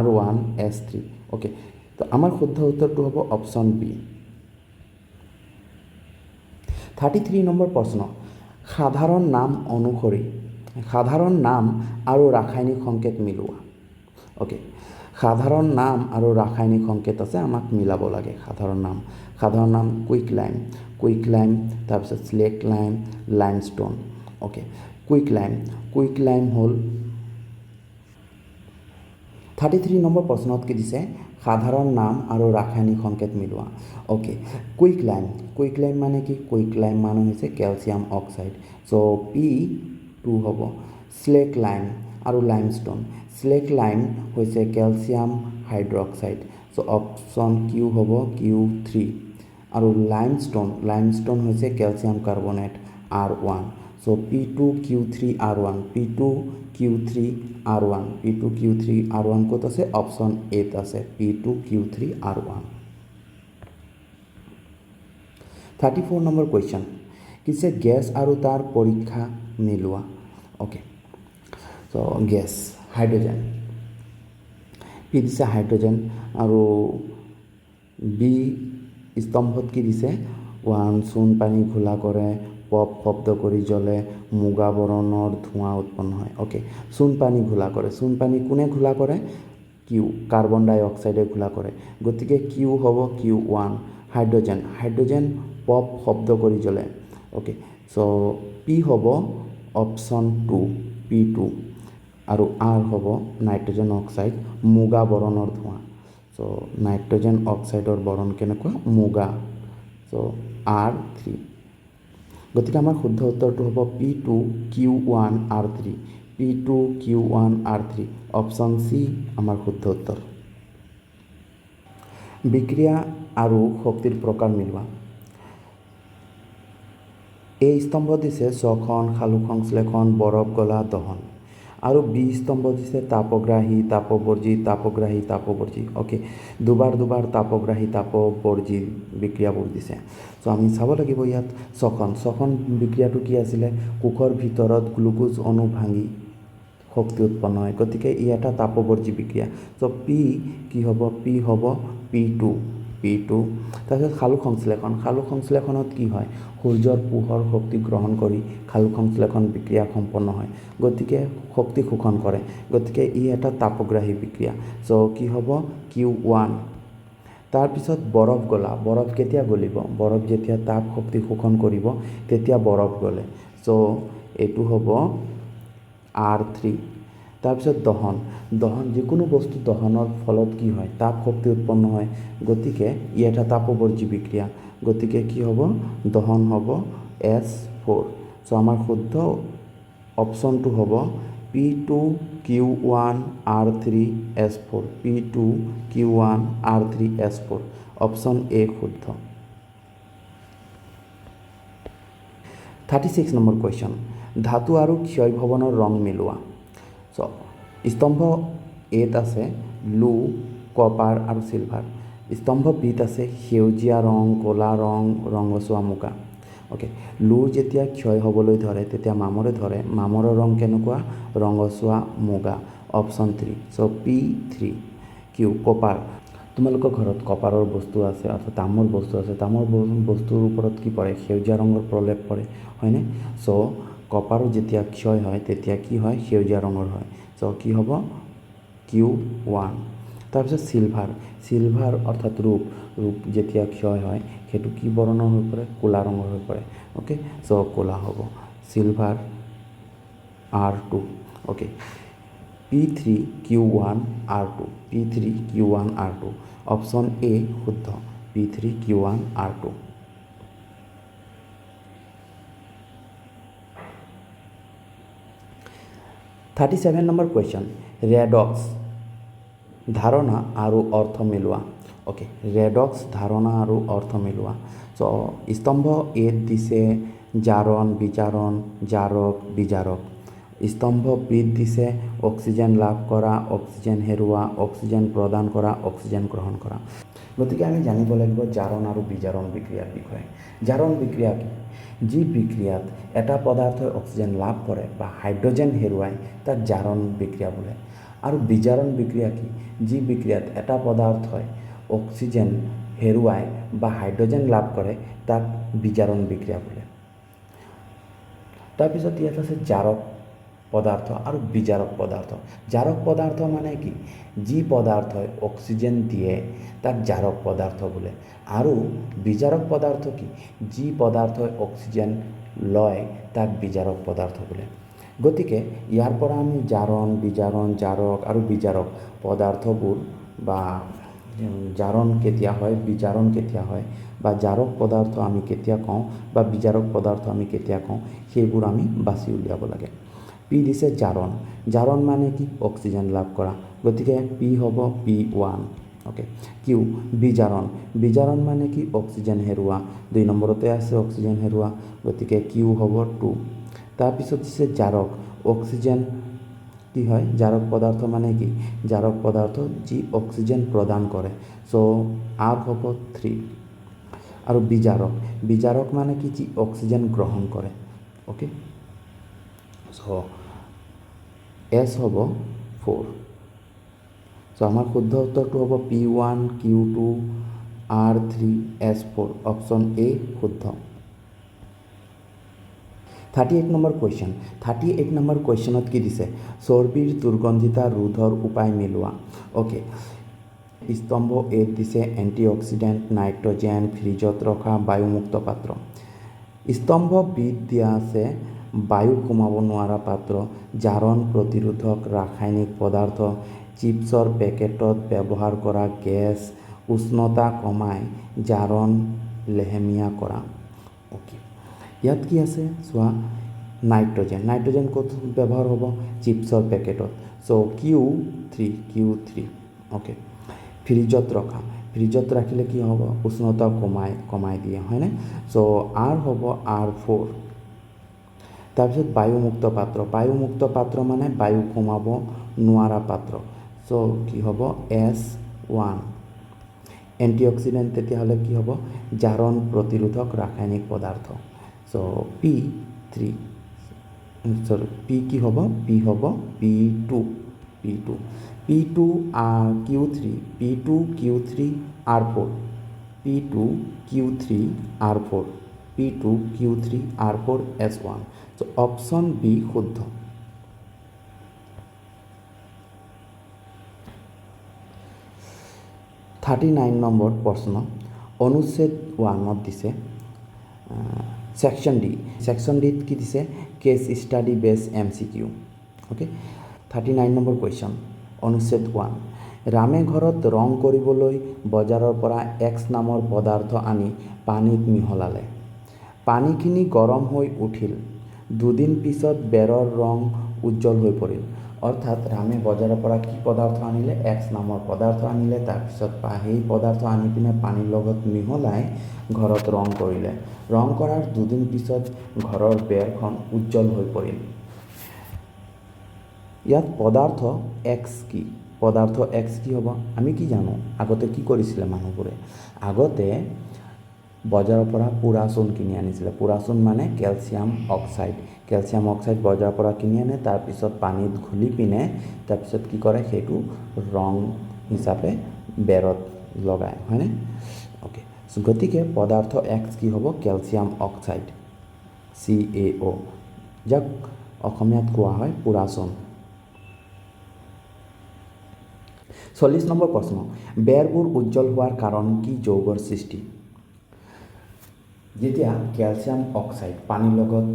R1 S3। Okay, তো আমাৰ শুদ্ধ উত্তৰটো হ'ব অপশ্যন বি। 33 নম্বৰ প্ৰশ্ন, সাধাৰণ নাম অনুসৰি সাধাৰণ নাম আৰু ৰাসায়নিক সংকেত মিলোৱা। অ'কে, সাধাৰণ নাম আৰু ৰাসায়নিক সংকেত আছে, আমাক মিলাব লাগে। সাধাৰণ নাম, সাধাৰণ নাম কুইক লাইম, কুইক লাইম, তাৰপিছত slaked lime, limestone. Okay, quick lime, quick lime হ'ল 33 নম্বৰ প্ৰশ্নত কি দিছে? সাধাৰণ নাম আৰু ৰাসায়নিক সংকেত মিলোৱা। Okay, quick lime, quick lime মানে কি? কুইক লাইম মানে হৈছে কেলছিয়াম অক্সাইড। চ' P2 হ'ব। স্লেক লাইম, আৰু লাইমষ্টোন। শ্লেক লাইম হৈছে কেলছিয়াম হাইড্ৰক্সাইড। চ' অপশ্যন কিউ হ'ব কিউ থ্ৰী। আৰু লাইমষ্টোন হৈছে calcium carbonate R1। So' P2 Q three R one, P2 Q three R one, P2 Q three R one ক'ত আছে? অপশ্যন এত আছে, P2 Q three R one. 34 number question কিছে gas আৰু তাৰ পৰীক্ষা মিলোৱা। অ'কে, চ' গেছ হাইড্ৰজেন, পি দিছে হাইড্ৰজেন, আৰু বি স্তম্ভত কি দিছে? ওৱান চূণ পানী ঘোলা কৰে, পপ শব্দ কৰি জ্বলে, মুগা বৰণৰ ধোঁৱা উৎপন্ন হয়। অ'কে, চূণ পানী ঘোলা কৰে। চূণ পানী কোনে ঘোলা কৰে? কিউ, কাৰ্বন ডাই অক্সাইডে ঘোলা কৰে। গতিকে কিউ হ'ব কিউ ওৱান। হাইড্ৰজেন পপ শব্দ কৰি জ্বলে। অ'কে, চ' পি হ'ব অপশ্যন টু, পি টু, আৰু আৰ হ'ব নাইট্ৰজেন অক্সাইড, মুগা বৰণৰ ধোঁৱা। চ' নাইট্ৰজেন অক্সাইডৰ বৰণ কেনেকুৱা? মুগা। চ' আৰ থ্ৰী। গতিকে আমাৰ শুদ্ধ উত্তৰটো হ'ব P two Q one R three, P two Q one R three, option C আমাৰ শুদ্ধ উত্তৰ। বিক্ৰিয়া আৰু শক্তিৰ প্ৰকাৰ মিলোৱা। এই স্তম্ভ দিছে শ্বসন, সালোক সংশ্লেষণ, বৰফ গলা, দহন। আৰু বি স্তম্ভ দিছে তাপগ্ৰাহী, তাপবৰ্জী, তাপগ্ৰাহী, তাপবৰ্জী। অ'কে, দুবাৰ দুবাৰ তাপগ্ৰাহী, তাপবৰ্জী বিক্ৰিয়াবোৰ দিছে। চ' আমি চাব লাগিব ইয়াত শ্বসন বিক্ৰিয়াটো কি আছিলে? কোষৰ ভিতৰত গ্লুক'জ অণু ভাঙি শক্তি উৎপন্ন হয়, গতিকে ই এটা তাপবৰ্জী বিক্ৰিয়া। চ' পি কি হ'ব? পি হ'ব পি টু, পি টু। তাৰপিছত সালোক সংশ্লেষণ। সালোক সংশ্লেষণত কি হয়? সূৰ্যৰ পোহৰ শক্তি গ্ৰহণ কৰি সালোক সংশ্লেষণ বিক্ৰিয়া সম্পন্ন হয়, গতিকে শক্তি শোষণ কৰে, গতিকে ই এটা তাপগ্ৰাহী বিক্ৰিয়া। চ' কি হ'ব? Q one. তাৰপিছত বৰফ গলা। বৰফ কেতিয়া গলিব? বৰফ যেতিয়া তাপ শক্তি শোষণ কৰিব তেতিয়া বৰফ গলে। চ' এইটো হ'ব আৰ থ্ৰী। তাৰপিছত দহন। দহন, যিকোনো বস্তু দহনৰ ফলত কি হয়? তাপ শক্তি উৎপন্ন হয়, গতিকে ই এটা তাপবৰ্জী বিক্ৰিয়া। গতিকে কি হ'ব? দহন হ'ব এছ ফ'ৰ। চ' আমাৰ শুদ্ধ অপশ্যনটো হ'ব P two Q one R three S four, P two Q one R three S four, option A শুদ্ধ। 36 নম্বৰ কুৱেশ্যন, ধাতু আৰু ক্ষয়ভৱনৰ ৰং মিলোৱা। চ' স্তম্ভ এত আছে লো, কপাৰ আৰু চিলভাৰ। স্তম্ভ বিত আছে সেউজীয়া ৰং, ক'লা ৰং, ৰঙচুৱা, মুগা। অ'কে, লো যেতিয়া ক্ষয় হ'বলৈ ধৰে তেতিয়া মামৰে ধৰে। মামৰৰ ৰং কেনেকুৱা? ৰঙচুৱা, মুগা, option three. So' P three. Q copper. তোমালোকৰ ঘৰত কপাৰৰ বস্তু আছে অৰ্থাৎ তামৰ বস্তু আছে, তামৰ বস্তুৰ ওপৰত কি পৰে? সেউজীয়া ৰঙৰ প্ৰলেপ পৰে, হয়নে? চ' কপাৰো যেতিয়া ক্ষয় হয় তেতিয়া কি হয়? সেউজীয়া ৰঙৰ হয়। চ' কি হ'ব? Q one. তাৰপিছত চিলভাৰ। চিলভাৰ অৰ্থাৎ ৰূপ, ৰূপ যেতিয়া ক্ষয় হয় সেইটো কি বৰণৰ হৈ পৰে? ক'লা ৰঙৰ হৈ পৰে। অ'কে, চ' ক'লা হ'ব silver R two. Okay, P three Q one R two, P three Q one R two, option A শুদ্ধ, P three Q one R two. 37 number question, redox ধাৰণা আৰু অৰ্থ মিলোৱা। অ'কে, ৰেডক্স ধাৰণা আৰু অৰ্থ মিলোৱা। চ' স্তম্ভ এত দিছে জাৰণ, বিজাৰণ, জাৰক, বিজাৰক। স্তম্ভ বিত দিছে অক্সিজেন লাভ কৰা, অক্সিজেন হেৰুওৱা, অক্সিজেন প্ৰদান কৰা, অক্সিজেন গ্ৰহণ কৰা। গতিকে আমি জানিব লাগিব জাৰণ আৰু বিজাৰণ বিক্ৰিয়াৰ বিষয়ে। জাৰণ বিক্ৰিয়া কি? যি বিক্ৰিয়াত এটা পদাৰ্থই অক্সিজেন লাভ কৰে বা হাইড্ৰজেন হেৰুৱায় তাক জাৰণ বিক্ৰিয়া বোলে। আৰু বিজাৰণ বিক্ৰিয়া কি? যি বিক্ৰিয়াত এটা পদাৰ্থই অক্সিজেন হেৰুৱায় বা হাইড্ৰজেন লাভ কৰে তাক বিজাৰণ বিক্ৰিয়া বোলে। তাৰপিছত ইয়াত আছে জাৰক পদাৰ্থ আৰু বিজাৰক পদাৰ্থ। জাৰক পদাৰ্থ মানে কি? যি পদাৰ্থই অক্সিজেন দিয়ে তাক জাৰক পদাৰ্থ বোলে। আৰু বিজাৰক পদাৰ্থ কি? যি পদাৰ্থই অক্সিজেন লয় তাক বিজাৰক পদাৰ্থ বোলে। গতিকে ইয়াৰ পৰা আমি জাৰণ, বিজাৰণ, জাৰক আৰু বিজাৰক পদাৰ্থবোৰ বা জাৰণ কেতিয়া হয়, বিজাৰণ কেতিয়া হয়, বা জাৰক পদাৰ্থ আমি কেতিয়া কওঁ বা বিজাৰক পদাৰ্থ আমি কেতিয়া কওঁ, সেইবোৰ আমি বাছি উলিয়াব লাগে। পি দিছে জাৰণ। জাৰণ মানে কি? অক্সিজেন লাভ কৰা, গতিকে পি হ'ব পি ওৱান। অ'কে, কিউ বিজাৰণ। বিজাৰণ মানে কি? অক্সিজেন হেৰুৱা। 2 নম্বৰতে আছে অক্সিজেন হেৰুৱা, গতিকে কিউ হ'ব 2। তাৰপিছত দিছে জাৰক। অক্সিজেন কি হয়? জাৰক পদাৰ্থ মানে কি? জাৰক পদাৰ্থ যি অক্সিজেন প্ৰদান কৰে, চ' আৰ হ'ব 3। আৰু বিজাৰক। বিজাৰক মানে কি? যি অক্সিজেন গ্ৰহণ কৰে। অ'কে, চ' এছ হ'ব 4। চ' আমাৰ শুদ্ধ উত্তৰটো হ'ব P one, Q two, R three, S four. Option A শুদ্ধ। 38 নম্বৰ কুৱেশ্যন। 38 নম্বৰ কুৱেশ্যনত কি দিছে? চৰ্বিৰ দুৰ্গন্ধিতা ৰোধৰ উপায় মিলোৱা। অ'কে, স্তম্ভ এত দিছে এণ্টিঅক্সিডেণ্ট, নাইট্ৰজেন, ফ্ৰিজত ৰখা বায়ুমুক্ত পাত্ৰ। স্তম্ভ বিত দিয়া আছে বায়ু সোমাব নোৱাৰা পাত্ৰ, জাৰণ প্ৰতিৰোধক ৰাসায়নিক পদাৰ্থ, চিপছৰ পেকেটত ব্যৱহাৰ কৰা গেছ, উষ্ণতা কমাই জাৰণ লেহেমীয়া কৰা। অ'কে, ইয়াত কি আছে চোৱা, নাইট্ৰজেন। নাইট্ৰজেন ক'ত ব্যৱহাৰ হ'ব? চিপছৰ পেকেটত। So Q three, Q three. Okay, ফ্ৰিজত ৰখা। ফ্ৰিজত ৰাখিলে কি হ'ব? উষ্ণতা কমাই দিয়ে, হয়নে? চ' আৰ হ'ব আৰ ফ'ৰ। তাৰপিছত বায়ুমুক্ত পাত্ৰ। বায়ুমুক্ত পাত্ৰ মানে বায়ু সোমাব নোৱাৰা পাত্ৰ, চ' কি হ'ব? S one. Antioxidant তেতিয়াহ'লে কি হ'ব? জাৰণ প্ৰতিৰোধক ৰাসায়নিক পদাৰ্থ। So P three, sorry, P কি হ'ব? পি হ'ব P two, P two, P two R Q three, P two Q three R four, P two Q three R four, P two Q three R four, S one. So option B শুদ্ধ। 39 number প্ৰশ্ন, অনুচ্ছেদ 1ত দিছে section D. Section ডিত কি দিছে? Case study base M C Q. Okay, 39 number question, অনুচ্ছেদ 1। ৰামে ঘৰত ৰং কৰিবলৈ বজাৰৰ পৰা এক্স নামৰ পদাৰ্থ আনি পানীত মিহলালে। পানীখিনি গৰম হৈ উঠিল। দুদিন পিছত বেৰৰ ৰং উজ্জ্বল হৈ পৰিল। অৰ্থাৎ ৰামে বজাৰৰ পৰা কি পদাৰ্থ আনিলে? এক্স নামৰ পদাৰ্থ আনিলে। তাৰপিছত সেই পদাৰ্থ আনি পিনে পানীৰ লগত মিহলাই ঘৰত ৰং কৰিলে। ৰং কৰাৰ দুদিন পিছত ঘৰৰ বেৰখন উজ্জ্বল হৈ পৰিল। ইয়াত পদাৰ্থ এক্স কি? পদাৰ্থ এক্স কি হ'ব? আমি কি জানো? আগতে কি কৰিছিলে মানুহবোৰে? আগতে বজাৰৰ পৰা পোৰা চূণ কিনি আনিছিলে। পোৰা চূণ মানে কেলছিয়াম অক্সাইড। কেলছিয়াম অক্সাইড বজাৰৰ পৰা কিনি আনে, তাৰপিছত পানীত ঘুলি পিনে তাৰপিছত কি কৰে? সেইটো ৰং হিচাপে বেৰত লগায়, হয়নে? অ'কে, গতিকে পদাৰ্থ এক্স কি হ'ব? Calcium oxide, C A O, যাক অসমীয়াত কোৱা হয় পোৰা চূণ। 40 নম্বৰ প্ৰশ্ন, বেৰবোৰ উজ্জ্বল হোৱাৰ কাৰণ কি যৌগৰ সৃষ্টি? যেতিয়া কেলছিয়াম অক্সাইড পানীৰ লগত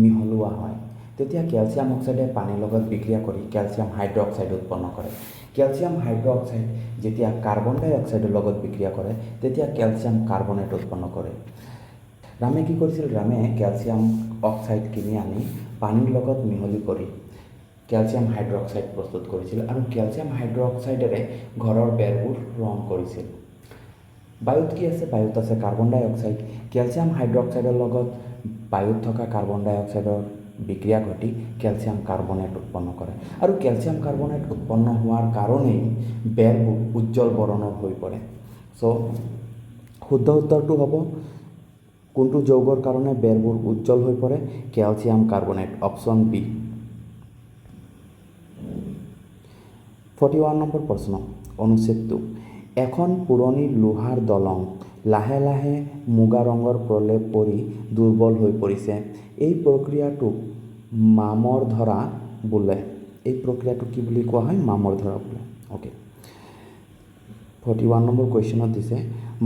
মিহলোৱা হয়, তেতিয়া কেলছিয়াম অক্সাইডে পানীৰ লগত বিক্ৰিয়া কৰি কেলছিয়াম হাইড্ৰক্সাইড উৎপন্ন কৰে। কেলছিয়াম হাইড্ৰক্সাইড যেতিয়া কাৰ্বন ডাই অক্সাইডৰ লগত বিক্ৰিয়া কৰে, তেতিয়া কেলছিয়াম কাৰ্বনেট উৎপন্ন কৰে। ৰামে কি কৰিছিল? ৰামে কেলছিয়াম অক্সাইড কিনি আনি পানীৰ লগত মিহলি কৰি কেলছিয়াম হাইড্ৰক্সাইড প্ৰস্তুত কৰিছিল আৰু কেলছিয়াম হাইড্ৰক্সাইডেৰে ঘৰৰ বেৰবোৰ ৰং কৰিছিল। বায়ুত কি আছে? বায়ুত আছে কাৰ্বন ডাই অক্সাইড। কেলছিয়াম হাইড্ৰক্সাইডৰ লগত বায়ুত থকা কাৰ্বন ডাই অক্সাইডৰ বিক্ৰিয়া ঘটি কেলছিয়াম কাৰ্বনেট উৎপন্ন কৰে আৰু কেলছিয়াম কাৰ্বনেট উৎপন্ন হোৱাৰ কাৰণেই বেৰবোৰ উজ্জ্বল বৰণৰ হৈ পৰে। চ' শুদ্ধ উত্তৰটো হ'ব কোনটো যৌগৰ কাৰণে বেৰবোৰ উজ্জ্বল হৈ পৰে? Calcium carbonate, option B. 41 number প্ৰশ্ন, অনুচ্ছেদ 2। এখন পুৰণি লোহাৰ দলং লাহে লাহে মুগা ৰঙৰ প্ৰলেপ পৰি দুৰ্বল হৈ পৰিছে। এই প্ৰক্ৰিয়াটোক মামৰ ধৰা বোলে। এই প্ৰক্ৰিয়াটোক কি বুলি কোৱা হয়? মামৰ ধৰা বোলে। অ'কে, 41 নম্বৰ কুৱেশ্যনত দিছে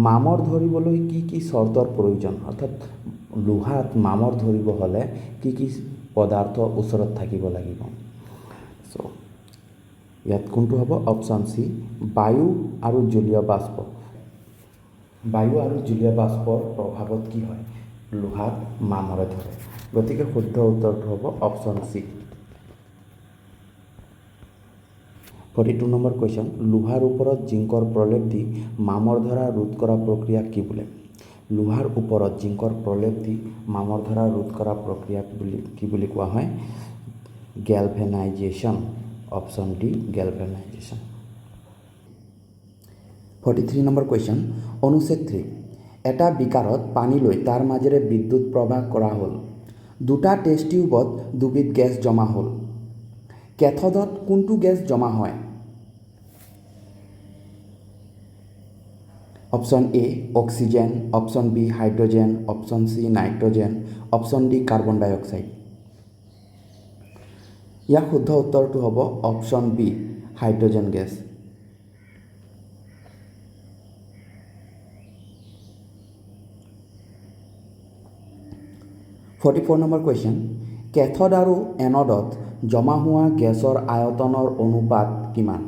মামৰ ধৰিবলৈ কি কি চৰ্তৰ প্ৰয়োজন? অৰ্থাৎ লোহাত মামৰ ধৰিব হ'লে কি কি পদাৰ্থ ওচৰত থাকিব লাগিব? চ' ইয়াত কোনটো হ'ব? অপশ্যন চি, বায়ু আৰু জলীয় বাষ্প। বায়ু আৰু জলীয় বাষ্পৰ প্ৰভাৱত কি হয়? লোহাত মামৰে ধৰে। গতিকে শুদ্ধ উত্তৰটো হ'ব অপশ্যন চি। 42 নম্বৰ কুৱেশ্যন, লোহাৰ ওপৰত জিংকৰ প্ৰলেপ দি মামৰ ধৰা ৰোধ কৰা প্ৰক্ৰিয়াক কি বোলে? লোহাৰ ওপৰত জিংকৰ প্ৰলেপ দি মামৰ ধৰা ৰোধ কৰা প্ৰক্ৰিয়াক বুলি কি বুলি কোৱা হয়? Galvanization, option D, galvanization. 43 number question, অনুচ্ছেদ 3, এটা বিকাৰত পানী লৈ তাৰ মাজেৰে বিদ্যুৎ প্ৰবাহ কৰা হ'ল। দুটা টেষ্ট টিউবত দুবিধ গেছ জমা হ'ল। কেথডত কোনটো গেছ জমা হয়? Option A oxygen, option B hydrogen, option C nitrogen, option D carbon dioxide. ইয়াৰ শুদ্ধ উত্তৰটো হ'ব option B hydrogen gas. 44 number question, cathode আৰু এনডত জমা হোৱা গেছৰ আয়তনৰ অনুপাত কিমান?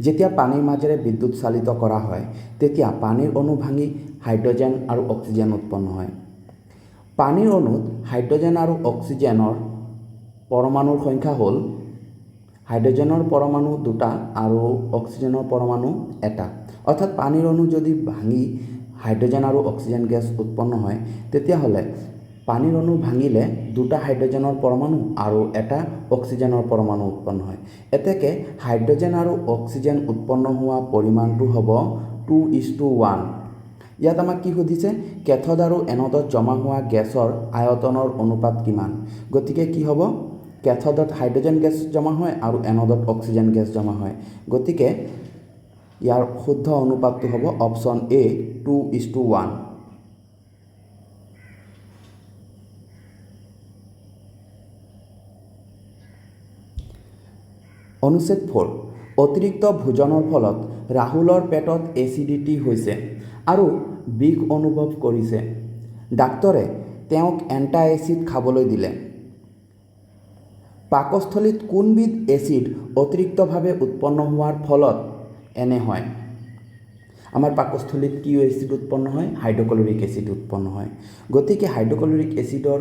যেতিয়া পানীৰ মাজেৰে বিদ্যুৎ চালিত কৰা হয়, তেতিয়া পানীৰ অণু ভাঙি হাইড্ৰজেন আৰু অক্সিজেন উৎপন্ন হয়। পানীৰ অণুত হাইড্ৰজেন আৰু অক্সিজেনৰ পৰমাণুৰ সংখ্যা হ'ল, হাইড্ৰজেনৰ পৰমাণু দুটা আৰু অক্সিজেনৰ পৰমাণু এটা। অৰ্থাৎ পানীৰ অণু যদি ভাঙি হাইড্ৰজেন আৰু অক্সিজেন গেছ উৎপন্ন হয়, তেতিয়াহ'লে পানীৰ অণু ভাঙিলে দুটা হাইড্ৰজেনৰ পৰমাণু আৰু এটা অক্সিজেনৰ পৰমাণু উৎপন্ন হয়। এতেকে হাইড্ৰজেন আৰু অক্সিজেন উৎপন্ন হোৱা পৰিমাণটো হ'ব 2:1। ইয়াত আমাক কি সুধিছে? কেথড আৰু এনডত জমা হোৱা গেছৰ আয়তনৰ অনুপাত কিমান? গতিকে কি হ'ব? কেথডত হাইড্ৰজেন গেছ জমা হয় আৰু এনডত অক্সিজেন গেছ জমা হয়। গতিকে ইয়াৰ শুদ্ধ অনুপাতটো হ'ব অপশ্যন এ 2:1। অনুচ্ছেদ 4, অতিৰিক্ত ভোজনৰ ফলত ৰাহুলৰ পেটত এচিডিটি হৈছে আৰু বিষ অনুভৱ কৰিছে। ডাক্তৰে তেওঁক এণ্টা এচিড খাবলৈ দিলে। পাকস্থলীত কোনবিধ এচিড অতিৰিক্তভাৱে উৎপন্ন হোৱাৰ ফলত এনে হয়? আমাৰ পাকস্থলীত কি এচিড উৎপন্ন হয়? হাইড্ৰক্লৰিক এচিড উৎপন্ন হয়। গতিকে হাইড্ৰক্লৰিক এচিডৰ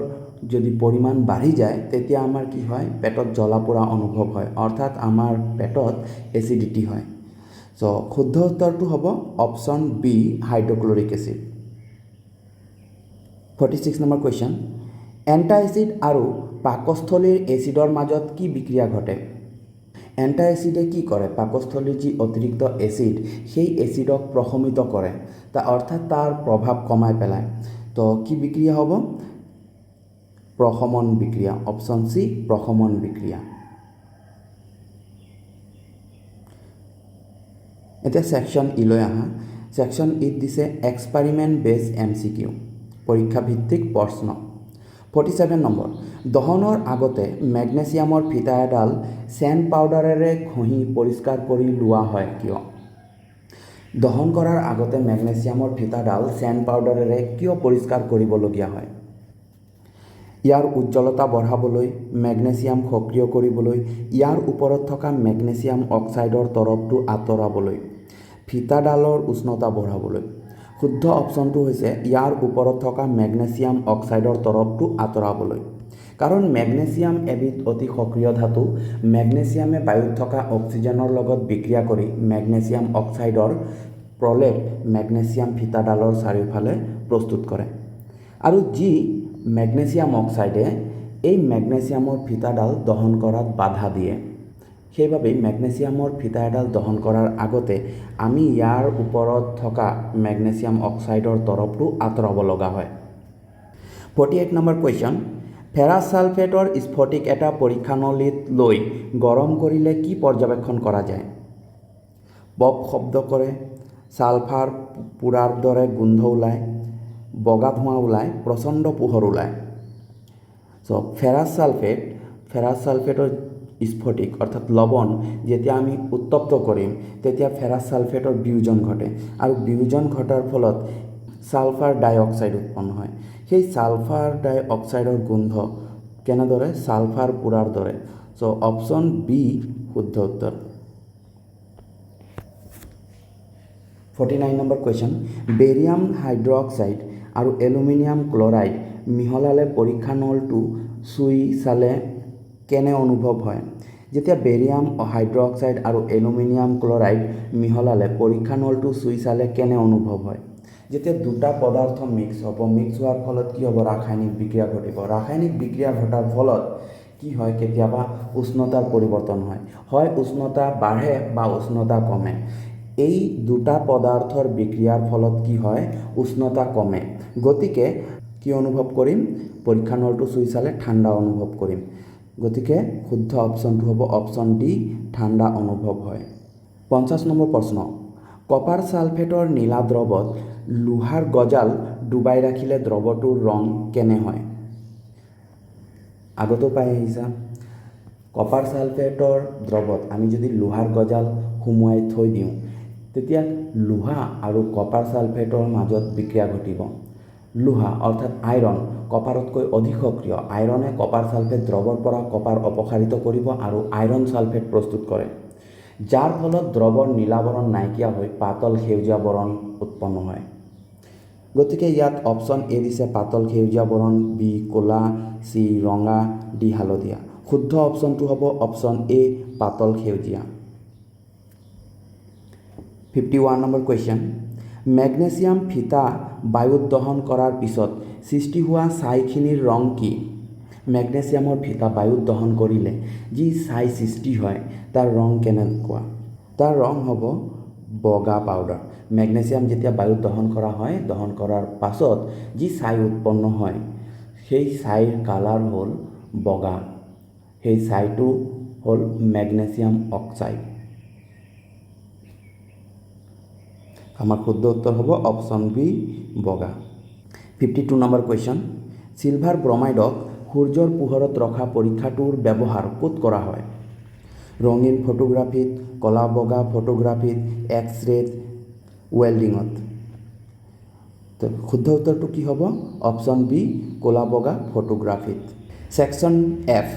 যদি পৰিমাণ বাঢ়ি যায়, তেতিয়া আমাৰ কি হয়? পেটত জ্বলা পোৰা অনুভৱ হয়, অৰ্থাৎ আমাৰ পেটত এচিডিটি হয়। চ' শুদ্ধ উত্তৰটো হ'ব option B hydrochloric acid. 46 number question, antacid আৰু পাকস্থলীৰ এচিডৰ মাজত কি বিক্ৰিয়া ঘটে? এণ্টা এচিডে কি কৰে? পাকস্থলীৰ যি অতিৰিক্ত এচিড, সেই এচিডক প্ৰশমিত কৰে, অৰ্থাৎ তাৰ প্ৰভাৱ কমাই পেলায়। তো কি বিক্ৰিয়া হ'ব? প্ৰশমন বিক্ৰিয়া, অপশ্যন চি প্ৰশমন বিক্ৰিয়া। এতিয়া ছেকশ্যন ইলৈ আহা। ছেকশ্যন ইত দিছে এক্সপেৰিমেণ্ট বেছ MCQ, পৰীক্ষাভিত্তিক প্ৰশ্ন। 47 নম্বৰ, দহনৰ আগতে মেগনেছিয়ামৰ ফিটা এডাল চেণ্ড পাউডাৰেৰে ঘঁহি পৰিষ্কাৰ কৰি লোৱা হয় কিয়? দহন কৰাৰ আগতে মেগনেছিয়ামৰ ফিটাডাল চেণ্ড পাউডাৰেৰে কিয় পৰিষ্কাৰ কৰিবলগীয়া হয়? ইয়াৰ উজ্জ্বলতা বঢ়াবলৈ, মেগনেছিয়াম সক্ৰিয় কৰিবলৈ, ইয়াৰ ওপৰত থকা মেগনেছিয়াম অক্সাইডৰ তৰপটো আঁতৰাবলৈ, ফিটাডালৰ উষ্ণতা বঢ়াবলৈ। শুদ্ধ অপশ্যনটো হৈছে ইয়াৰ ওপৰত থকা মেগনেছিয়াম অক্সাইডৰ তৰপটো আঁতৰাবলৈ। কাৰণ মেগনেছিয়াম এবিধ অতি সক্ৰিয় ধাতু। মেগনেছিয়ামে বায়ুত থকা অক্সিজেনৰ লগত বিক্ৰিয়া কৰি মেগনেছিয়াম অক্সাইডৰ প্ৰলেপ মেগনেছিয়াম ফিটাডালৰ চাৰিওফালে প্ৰস্তুত কৰে, আৰু যি মেগনেছিয়াম অক্সাইডে এই মেগনেছিয়ামৰ ফিটাডাল দহন কৰাত বাধা দিয়ে। সেইবাবেই মেগনেছিয়ামৰ ফিটা এডাল দহন কৰাৰ আগতে আমি ইয়াৰ ওপৰত থকা মেগনেছিয়াম অক্সাইডৰ তৰপটো আঁতৰাব লগা হয়। 48 নম্বৰ কুৱেশ্যন, ফেৰাছ ছালফেটৰ স্ফটিক এটা পৰীক্ষানলীত লৈ গৰম কৰিলে কি পৰ্যবেক্ষণ কৰা যায়? পপ শব্দ কৰে, ছালফাৰ পোৰাৰ দৰে গোন্ধ ওলায়, বগা ধোঁৱা ওলায়, প্ৰচণ্ড পোহৰ ওলায়। ফেৰাছ ছালফেটৰ স্ফটিক অৰ্থাৎ লৱণ যেতিয়া আমি উত্তপ্ত কৰিম, তেতিয়া ফেৰাছ ছালফেটৰ বিয়োজন ঘটে, আৰু বিয়োজন ঘটাৰ ফলত ছালফাৰ ডাই অক্সাইড উৎপন্ন হয়। সেই ছালফাৰ ডাই অক্সাইডৰ গোন্ধ কেনেদৰে? ছালফাৰ পোৰাৰ দৰে। অপশ্যন বি শুদ্ধ উত্তৰ। 49 নম্বৰ কুৱেশ্যন, বেৰিয়াম হাইড্ৰক্সাইড আৰু এলুমিনিয়াম ক্লৰাইড মিহলালে পৰীক্ষা নলটো চুই চালে কেনে অনুভৱ হয়? যেতিয়া বেৰিয়াম হাইড্ৰক্সাইড আৰু এলুমিনিয়াম ক্লৰাইড মিহলালে পৰীক্ষা নলটো চুই চালে কেনে অনুভৱ হয়? যেতিয়া দুটা পদাৰ্থ মিক্স হ'ব, মিক্স হোৱাৰ ফলত কি হ'ব? ৰাসায়নিক বিক্ৰিয়া ঘটিব। ৰাসায়নিক বিক্ৰিয়া ঘটাৰ ফলত কি হয়? কেতিয়াবা উষ্ণতাৰ পৰিৱৰ্তন হয়, হয় উষ্ণতা বাঢ়ে বা উষ্ণতা কমে। এই দুটা পদাৰ্থৰ বিক্ৰিয়াৰ ফলত কি হয়? উষ্ণতা কমে। গতিকে কি অনুভৱ কৰিম? পৰীক্ষা নলটো চুই চালে ঠাণ্ডা অনুভৱ কৰিম। গতিকে শুদ্ধ অপশ্যনটো হ'ব অপশ্যন ডি, ঠাণ্ডা অনুভৱ হয়। 50 নম্বৰ প্ৰশ্ন, কপাৰ ছালফেটৰ নীলা দ্ৰৱত লোহাৰ গজাল ডুবাই ৰাখিলে দ্ৰৱটোৰ ৰং কেনে হয়? আগতেও পাই আহিছা। কপাৰ ছালফেটৰ দ্ৰৱত আমি যদি লোহাৰ গজাল সুমুৱাই থৈ দিওঁ, তেতিয়া লোহা আৰু কপাৰ ছালফেটৰ মাজত বিক্ৰিয়া ঘটিব। লোহা অৰ্থাৎ আইৰণ কপাৰতকৈ অধিক সক্ৰিয়। আইৰণে কপাৰ ছালফেট দ্ৰৱৰ পৰা কপাৰ অপসাৰিত কৰিব আৰু আইৰণ ছালফেট প্ৰস্তুত কৰে, যাৰ ফলত দ্ৰৱৰ নীলা বৰণ নাইকিয়া হৈ পাতল সেউজীয়া বৰণ উৎপন্ন হয়। গতিকে ইয়াত অপশ্যন এ দিছে পাতল সেউজীয়া বৰণ, বি ক'লা, চি ৰঙা, ডি হালধীয়া। শুদ্ধ অপশ্যনটো হ'ব অপশ্যন এ, পাতল সেউজীয়া। 51 নম্বৰ কুৱেশ্যন, মেগনেছিয়াম ফিতা বায়ুত দহন কৰাৰ পিছত সৃষ্টি হোৱা ছাইখিনিৰ ৰং কি? মেগনেছিয়ামৰ ফিতা বায়ুত দহন কৰিলে যি ছাই সৃষ্টি হয়, তাৰ ৰং কেনেকুৱা? তাৰ ৰং হ'ব বগা পাউডাৰ। মেগনেছিয়াম যেতিয়া বায়ুত দহন কৰা হয়, দহন কৰাৰ পাছত যি ছাই উৎপন্ন হয়, সেই ছাইৰ কালাৰ হ'ল বগা। সেই ছাইটো হ'ল মেগনেছিয়াম অক্সাইড। আমাৰ শুদ্ধ উত্তৰ হ'ব অপশ্যন বি, বগা। 52 নম্বৰ কুৱেশ্যন, চিলভাৰ ব্ৰমাইডক সূৰ্যৰ পোহৰত ৰখা পৰীক্ষাটোৰ ব্যৱহাৰ ক'ত কৰা হয়? ৰঙীন ফটোগ্ৰাফীত, ক'লা বগা ফটোগ্ৰাফীত, এক্স ৰেত, ৱেল্ডিঙত। তো শুদ্ধ উত্তৰটো কি হ'ব? অপশ্যন বি, ক'লা বগা ফটোগ্ৰাফীত। Section F,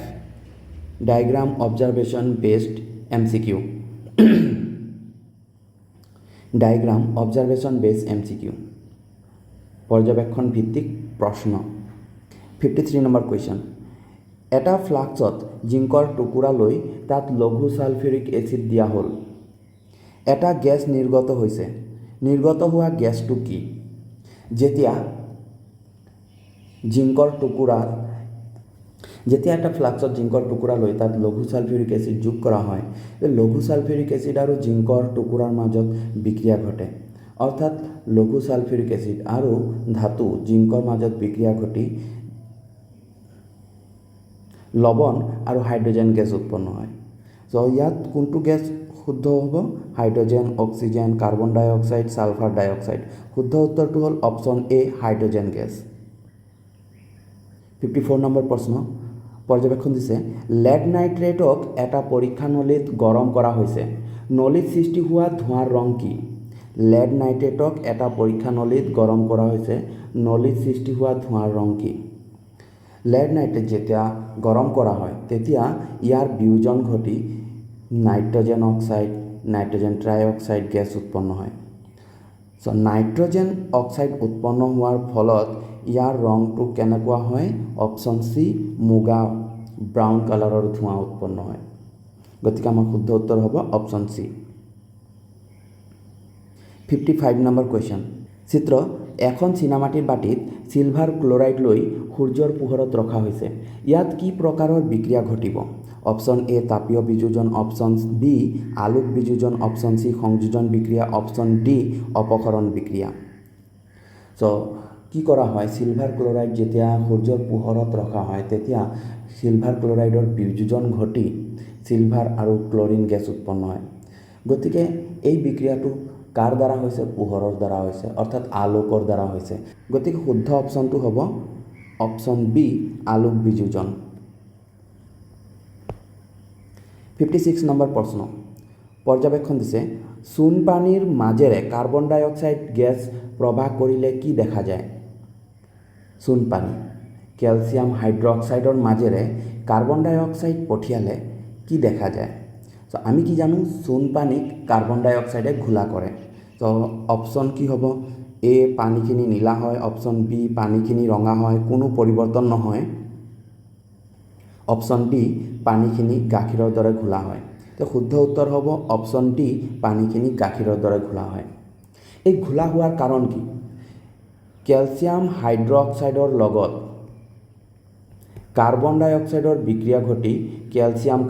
diagram observation based MCQ। Diagram observation based MCQ, পৰ্যবেক্ষণ ভিত্তিক প্ৰশ্ন। 53 নম্বৰ কুৱেশ্যন, এটা ফ্লাক্সত জিংকৰ টুকুৰা লৈ তাত লঘু ছালফিউৰিক এচিড দিয়া হ'ল। এটা গেছ নিৰ্গত হৈছে। নিৰ্গত হোৱা গেছটো কি? যেতিয়া এটা ফ্লাক্সত জিংকৰ টুকুৰা লৈ তাত লঘু ছালফিউৰিক এচিড যোগ কৰা হয়, এই লঘু ছালফিউৰিক এচিড আৰু জিংকৰ টুকুৰাৰ মাজত বিক্ৰিয়া ঘটে। অৰ্থাৎ লঘু ছালফিউৰিক এচিড আৰু ধাতু জিংকৰ মাজত বিক্ৰিয়া ঘটি লৱণ আৰু হাইড্ৰজেন গেছ উৎপন্ন হয়। চ' ইয়াত কোনটো গেছ শুদ্ধ হ'ব? Hydrogen, oxygen, carbon dioxide, sulphur dioxide. শুদ্ধ উত্তৰটো হ'ল option A, hydrogen gas. 54 number প্ৰশ্ন, পৰ্যবেক্ষণ দিছে, লেড নাইট্ৰেটক এটা পৰীক্ষা নলীত গৰম কৰা হৈছে। নলীত সৃষ্টি হোৱা ধোঁৱাৰ ৰং কি? লেড নাইট্ৰেটক এটা পৰীক্ষা নলীত গৰম কৰা হৈছে, নলীত সৃষ্টি হোৱা ধোঁৱাৰ ৰং কি? লেড নাইট্ৰেট যেতিয়া গৰম কৰা হয়, তেতিয়া ইয়াৰ বিয়োজন ঘটি nitrogen oxide, nitrogen trioxide gas উৎপন্ন হয়। চ' নাইট্ৰজেন অক্সাইড উৎপন্ন হোৱাৰ ফলত ইয়াৰ ৰংটো কেনেকুৱা হয়? অপশ্যন চি, মুগা ব্ৰাউন কালাৰৰ ধোঁৱা উৎপন্ন হয়। গতিকে আমাৰ শুদ্ধ উত্তৰ হ'ব option C. 55 number question, চিত্ৰ, এখন চীনামাটিৰ বাটিত চিলভাৰ ক্লৰাইড লৈ সূৰ্যৰ পোহৰত ৰখা হৈছে। ইয়াত কি প্ৰকাৰৰ বিক্ৰিয়া ঘটিব? অপশ্যন এ, তাপীয় বিযোজন, অপশ্যন বি, আলোক বিযোজন, অপশ্যন চি, সংযোজন বিক্ৰিয়া, অপশ্যন ডি, অপসৰণ বিক্ৰিয়া। চ' কি কৰা হয়? চিলভাৰ ক্লৰাইড যেতিয়া সূৰ্যৰ পোহৰত ৰখা হয়, তেতিয়া চিলভাৰ ক্লৰাইডৰ বিযোজন ঘটি চিলভাৰ আৰু ক্লৰিন গেছ উৎপন্ন হয়। গতিকে এই বিক্ৰিয়াটো কাৰ দ্বাৰা হৈছে? পোহৰৰ দ্বাৰা হৈছে, অৰ্থাৎ আলোকৰ দ্বাৰা হৈছে। গতিকে শুদ্ধ অপশ্যনটো হ'ব অপশ্যন বি, আলোক বিযোজন। 56 নম্বৰ প্ৰশ্ন, পৰ্যবেক্ষণ দিছে, চূণ পানীৰ মাজেৰে কাৰ্বন ডাই অক্সাইড গেছ প্ৰবাহ কৰিলে কি দেখা যায়? চূণ পানী, কেলছিয়াম হাইড্ৰক্সাইডৰ মাজেৰে কাৰ্বন ডাই অক্সাইড পঠিয়ালে কি দেখা যায়? চ' আমি কি জানো? চূণ পানীক কাৰ্বন ডাই অক্সাইডে ঘোলা কৰে। চ' অপশ্যন কি হ'ব? এ, পানীখিনি নীলা হয়, অপশ্যন বি, পানীখিনি ৰঙা হয়, কোনো পৰিৱৰ্তন নহয়, অপশ্যন ডি, পানীখিনি গাখীৰৰ দৰে ঘোলা হয়। তো শুদ্ধ উত্তৰ হ'ব অপশ্যন ডি, পানীখিনি গাখীৰৰ দৰে ঘোলা হয়। এই ঘোলা হোৱাৰ কাৰণ কি? কেলছিয়াম হাইড্ৰক্সাইডৰ লগত কাৰ্বন ডাই অক্সাইডৰ বিক্ৰিয়া ঘটি কেলছিয়াম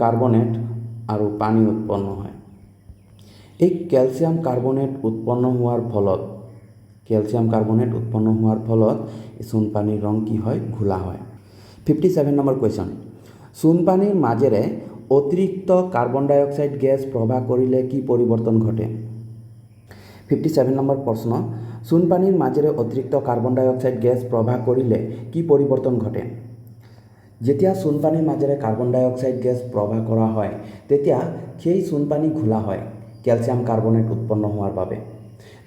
কাৰ্বনেট আৰু পানী উৎপন্ন হয়। এই কেলছিয়াম কাৰ্বনেট উৎপন্ন হোৱাৰ ফলত চূণপানীৰ ৰং কি হয়? ঘোলা হয়। 57 নম্বৰ কুৱেশ্যন, চূণপানীৰ মাজেৰে অতিৰিক্ত কাৰ্বন ডাই অক্সাইড গেছ প্ৰবাহ কৰিলে কি পৰিৱৰ্তন ঘটে? 57 নম্বৰ প্ৰশ্ন, চূণপানীৰ মাজেৰে অতিৰিক্ত কাৰ্বন ডাই অক্সাইড গেছ প্ৰবাহ কৰিলে কি পৰিৱৰ্তন ঘটে? যেতিয়া চূণপানীৰ মাজেৰে কাৰ্বন ডাই অক্সাইড গেছ প্ৰবাহ কৰা হয়, তেতিয়া সেই চূণপানী ঘোলা হয় কেলছিয়াম কাৰ্বনেট উৎপন্ন হোৱাৰ বাবে।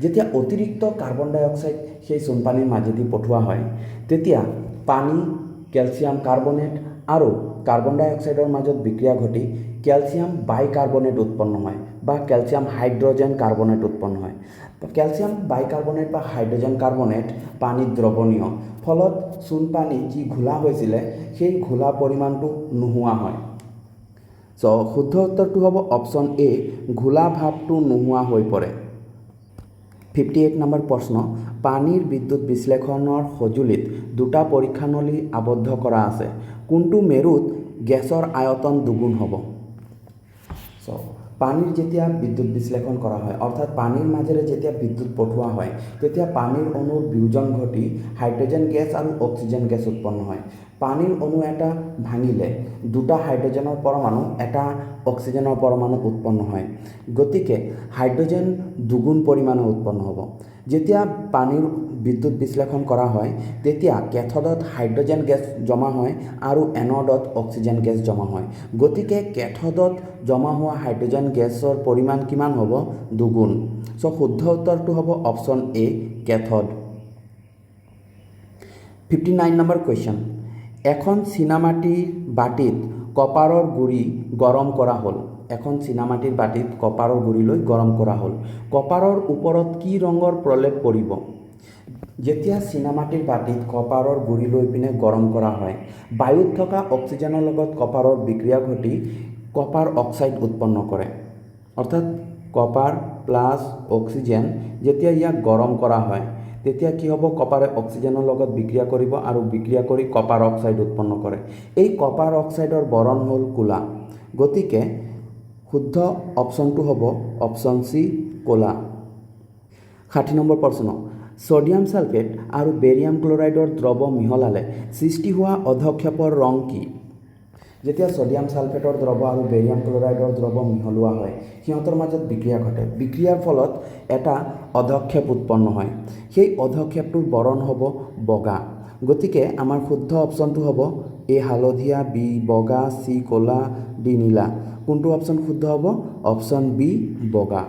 যেতিয়া অতিৰিক্ত কাৰ্বন ডাই অক্সাইড সেই চূণপানীৰ মাজেদি পঠোৱা হয়, তেতিয়া পানী, কেলছিয়াম কাৰ্বনেট আৰু কাৰ্বন ডাই অক্সাইডৰ মাজত বিক্ৰিয়া ঘটি কেলছিয়াম বাইকাৰ্বনেট উৎপন্ন হয় বা কেলছিয়াম হাইড্ৰজেন কাৰ্বনেট উৎপন্ন হয়। কেলছিয়াম বাইকাৰ্বনেট বা হাইড্ৰজেন কাৰ্বনেট পানীত দ্ৰৱণীয়। ফলত চূণপানী যি ঘোলা হৈছিলে, সেই ঘোলা পৰিমাণটো নোহোৱা হয়। চ' শুদ্ধ উত্তৰটো হ'ব অপশ্যন এ, ঘোলা ভাৱটো নোহোৱা হৈ পৰে। 58 নম্বৰ প্ৰশ্ন, পানীৰ বিদ্যুৎ বিশ্লেষণৰ সঁজুলিত দুটা পৰীক্ষানলী আবদ্ধ কৰা আছে। কোনটো মেৰুত গেছৰ আয়তন দুগুণ হ'ব? চ' পানীৰ যেতিয়া বিদ্যুৎ বিশ্লেষণ কৰা হয়, অৰ্থাৎ পানীৰ মাজেৰে যেতিয়া বিদ্যুৎ পঠোৱা হয়, তেতিয়া পানীৰ অণুৰ বিয়োজন ঘটি হাইড্ৰজেন গেছ আৰু অক্সিজেন গেছ উৎপন্ন হয়। পানীৰ অণু এটা ভাঙিলে দুটা হাইড্ৰজেনৰ পৰমাণু, এটা অক্সিজেনৰ পৰমাণু উৎপন্ন হয়। গতিকে হাইড্ৰজেন দুগুণ পৰিমাণে উৎপন্ন হ'ব। যেতিয়া পানীৰ বিদ্যুৎ বিশ্লেষণ কৰা হয়, তেতিয়া কেথডত হাইড্ৰজেন গেছ জমা হয় আৰু এন'ডত অক্সিজেন গেছ জমা হয়। গতিকে কেথডত জমা হোৱা হাইড্ৰজেন গেছৰ পৰিমাণ কিমান হ'ব? দুগুণ। চ' শুদ্ধ উত্তৰটো হ'ব option A, cathode. 59 number question, এখন চীনামাটিৰ বাটিত কপাৰৰ গুড়ি গৰম কৰা হ'ল। এখন চীনামাটিৰ বাটিত কপাৰৰ গুড়ি লৈ গৰম কৰা হ'ল। কপাৰৰ ওপৰত কি ৰঙৰ প্ৰলেপ পৰিব? যেতিয়া চীনামাটিৰ বাটিত কপাৰৰ গুড়ি লৈ পিনে গৰম কৰা হয়, বায়ুত থকা অক্সিজেনৰ লগত কপাৰৰ বিক্ৰিয়া ঘটি কপাৰ অক্সাইড উৎপন্ন কৰে। অৰ্থাৎ কপাৰ প্লাছ অক্সিজেন, যেতিয়া ইয়াক গৰম কৰা হয়, তেতিয়া কি হ'ব? কপাৰে অক্সিজেনৰ লগত বিক্ৰিয়া কৰিব আৰু বিক্ৰিয়া কৰি কপাৰ অক্সাইড উৎপন্ন কৰে। এই কপাৰ অক্সাইডৰ বৰণ হ'ল ক'লা। গতিকে শুদ্ধ অপশ্যনটো হ'ব অপশ্যন চি, ক'লা। 60 নম্বৰ প্ৰশ্ন, ছ'ডিয়াম ছালফেট আৰু বেৰিয়াম ক্লৰাইডৰ দ্ৰৱ মিহলালে সৃষ্টি হোৱা অধঃক্ষেপৰ ৰং কি? যেতিয়া ছ'ডিয়াম ছালফেটৰ দ্ৰৱ আৰু বেৰিয়াম ক্লৰাইডৰ দ্ৰৱ মিহলোৱা হয়, সিহঁতৰ মাজত বিক্ৰিয়া ঘটে। বিক্ৰিয়াৰ ফলত এটা অধঃক্ষেপ উৎপন্ন হয়। সেই অধঃক্ষেপটোৰ বৰণ হ'ব বগা। গতিকে আমাৰ শুদ্ধ অপশ্যনটো হ'ব এ হালধীয়া, বি বগা, চি ক'লা, ডি নীলা। কোনটো অপশ্যন শুদ্ধ হ'ব? অপশ্যন বি, বগা।